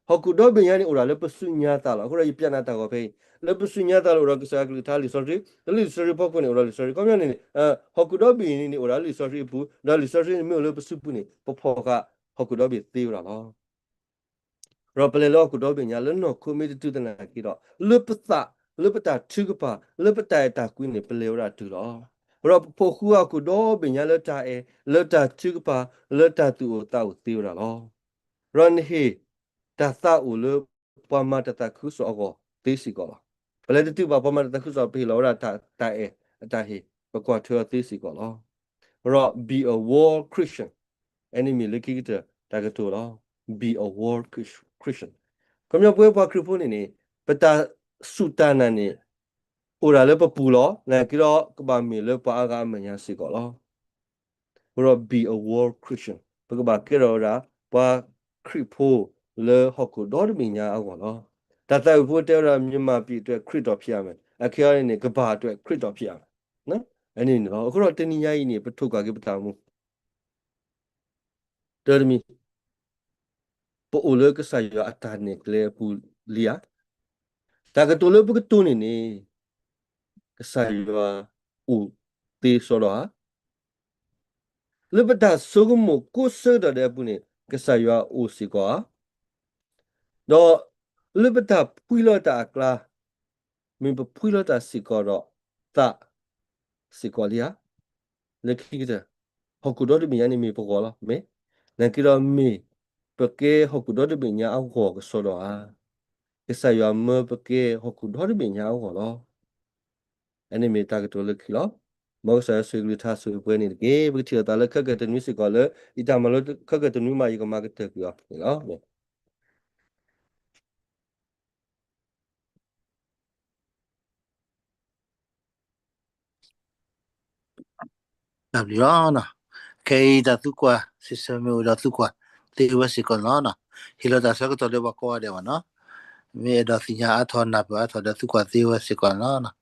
ဟီၣ်ခိၣ်ဒီဘ့ၣ်ညါန့ၣ်အိၣ်ဒၣ်လၢပစုညါသးလီၤ. အဃိဒီးယပျဲနၤတၢ်ဂီၤဖဲအံၤ, လၢပစုညါသးလၢအိၣ်ဒီးကစၢ်ယွၤကလုၢ်ကထါလံာ်စီဆှံ, လၢလံာ်စီဆှံဖီခိၣ်န့ၣ် အိၣ်ဒီးလံာ်စီဆှံ, ခီပညီန့ၣ်န့ၣ် ဟီၣ်ခိၣ်ဒီဘ့ၣ်အံၤန့ၣ်န့ၣ် အိၣ်ဒီးလံာ်စီဆှံအပူၤ, ဒီးလံာ်စီဆှံန့ၣ်မ့ၢ်အိၣ်လၢပစုပူၤန့ၣ် ပဖီၣ်ဃာ်ဟီၣ်ခိၣ်ဒီဘ့ၣ်သ့ဝဲဒၣ်လီၤ. ဒီးပလဲၤလၢဟီၣ်ခိၣ်ဒီဘ့ၣ်ညါလၢနီၢ်ခိမ့ၢ်တတုၤသနာ်က့ဒီး လၢပသး, လၢပတၢ်ထုကဖၣ်, လၢပတၢ်အဲၣ်တၢ်ကွံန့ၣ် ပလဲၤဝဲဒၣ်တုၤလီၤ. ဒီးပဖိးဃုာ်ဟီၣ်ခိၣ်ဒီဘ့ၣ်ညါလၢတၢ်အဲၣ်, လၢတၢ်ထုကဖၣ်, လၢတၢ်သူၣ်အိၣ်သးအိၣ်သ့ဝဲဒၣ်လီၤ. ဒီးနဟ့ၣ်တၢ်သးအိၣ်လၢပှၤမၤတၢ်သးခုကစီၣ်အဂီၢ်သ့စ့ၢ်ကီးလီၤ. ပလဲၤတတုၤဘၣ်ပှၤမၤတၢ်သးခုကစီၣ် ပဟ့ၣ်လီၤဝဲဒၣ်တၢ်အဲၣ်အတၢ်ဟ့ၣ် ပကွၢ်ထွဲအီၤသ့စ့ၢ်ကီးလီၤ. ဒီး be a war Christian, အန့ၣ်မ့ၢ်လၢခံကတၢၢ်တၢ်ကတိၤလီၤ. Be a war Christian, ခီပညီပဝဲပှၤခရံာ်ဖိန့ၣ်န့ၣ် ပတၢ်စူၢ်တၢ်နာ်န့ၣ် အိၣ်ဒၣ်လၢပပူၤလီၤ. နာ်က့ဒီးကဘၣ်မ့ၢ်လၢပှၤအါဂၤအမဲာ်ညါစ့ၢ်ကီးလီၤ. ဒီး be a war Christian, ပကဘၣ်ကဲထီၣ်ဝဲဒၣ် ပှၤခရံာ်ဖိလၢဟီၣ်ခိၣ်ဒီတဘ့ၣ်ညါအဂီၢ်လီၤ. တၢ်သးဝံၣ်ဖိတဲဝဲဒၣ် မြန်မာပြည်အတွက် ခရစ်တော်ဖြစ်ရမယ်, အခါအံၤန့ၣ်န့ၣ် ကမ္ဘာအတွက် ခရစ်တော်ဖြစ်ရမယ်, အန့ၣ်န့ၣ်လီၤ. အဃိဒီးတနံၤညါအံၤန့ၣ် ပထိၣ်ကွၢ်က့ၤပတၢ်အိၣ်မူ တၢ်တမံၤ ပအိၣ်လၢကစၢ်ယွၤအတၢ်နဲၣ်ကျဲအပူၤလံဧါ. တၢ်ကတိၤလၢပကတိၤန့ၣ်န့ၣ် ကစၢ်ယွၤအိၣ်သ့စီဒီးဧါ. လၢပတၢ်ဆိကမိၣ်ကိးဆၢကတီၢ်ဒဲးအပူၤန့ၣ် ကစၢ်ယွၤအိၣ်စ့ၢ်ကီးဧါ. ဒီးလၢပတၢ်ဖှံလီၤတၢ်အကျါ မ့ၢ်ပဖှံလီၤတၢ်စ့ၢ်ကီးဒီးသးစ့ၢ်ကီးလံဧါ. လၢခံကတၢၢ် ဟီၣ်ခိၣ်ဒီတဘ့ၣ်ညါန့ၣ်မ့ၢ်ပဂီၢ်လီၤ, မ့ၢ်, နာ်က့ဒီးမ့ၢ်ပကဲဟီၣ်ခိၣ်ဒီတဘ့ၣ်ညါအဂီၢ်ကစီဒီဧါ. ကစၢ်ယွၤမၢပကဲဟီၣ်ခိၣ်ဒီတဘ့ၣ်ညါအဂီၢ်လီၤ. အန့ၣ်မ့ၢ်တၢ်ကတိၤလၢခံလီၤ. မ်ကစၢ်ယွၤဆိၣ်ဂ့ၤကလုၢ်ကထါဆိၣ်ဂ့ၤပှဲၤန့ၣ်တက့ၢ်. ပကထံၣ်လိာ်သးလၢခဲကတနွံစ့ၢ်ကီးလၢ ယတၢ်မၤလိခဲကတနွံမး ယကမၤကတၢၢ်ကွံာ်အီၤန့ၣ်လီၤ. တၢ်ဘျုးလီၤ. ခဲအံၤတၢ်သံကွၢ် စံးဆၢမ့ၢ်အိၣ်ဒီးသံကွၢ်သ့ဝဲစ့ၢ်ကီးန့ၣ်လီၤ. ဟ့ၣ်လီၤတၢ်ဆၢကတီၢ်လၢပှၤကိးဂၤဒဲးဘၣ်နီၤ. မ့ၢ်အဲၣ်ဒိးသ့ၣ်ညါအါထီၣ်နၢ်ပၢၢ်အါထီၣ်ဒီးသံကွၢ်သ့ဝဲစ့ၢ်ကီးန့ၣ်လီၤ.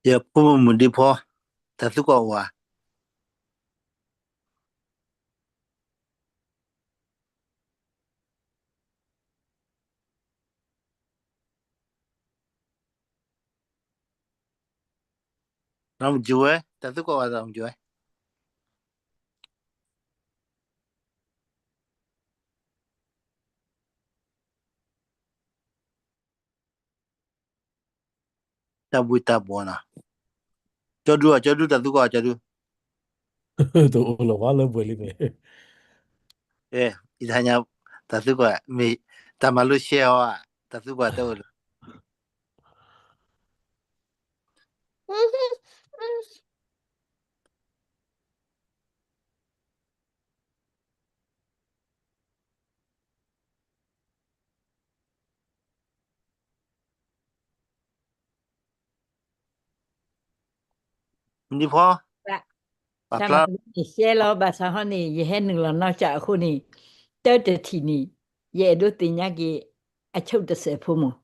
ယဖိမုၣ်မုၣ်ဒ့ဖီ, တၢ်သံကွၢ်အိၣ်ဧါ. မုၢ်ကၠိဝဲ, တၢ်သံကွၢ်အိၣ်ဧါ မုၢ်ကၠိဝဲ. တၢ်ဘှံးတၢ်ဘှီးနီၤ. ကၠီဒူဧါ, ကၠီဒူ တၢ်သံကွၢ် ကၠီဒူ. တအိၣ်လၢၤဘၣ်လၢပှဲၤလံန့ၣ်. အဲ, ယတဟါညါ, တၢ်သံကွၢ်, မ့ၢ်တၢ်မၤလိရှဲအီၤ, တၢ်သံကွၢ်တအိၣ်လၢၤ. မနုၤဖီ, ဘၣ်ဖျါန့ၣ်ရှဲလီၤ ဘၣ်ဆၣ်ဟီန့ၣ် ယဟဲနုာ်လီၤနီၢ်ကၠးအဃိန့ၣ်, တၢတထံၣ်န့ၣ်, ယအဲၣ်ဒိးသ့ၣ်ညါက့ၤ အဆိကတၢၢ်စဲးဖိမၢ်.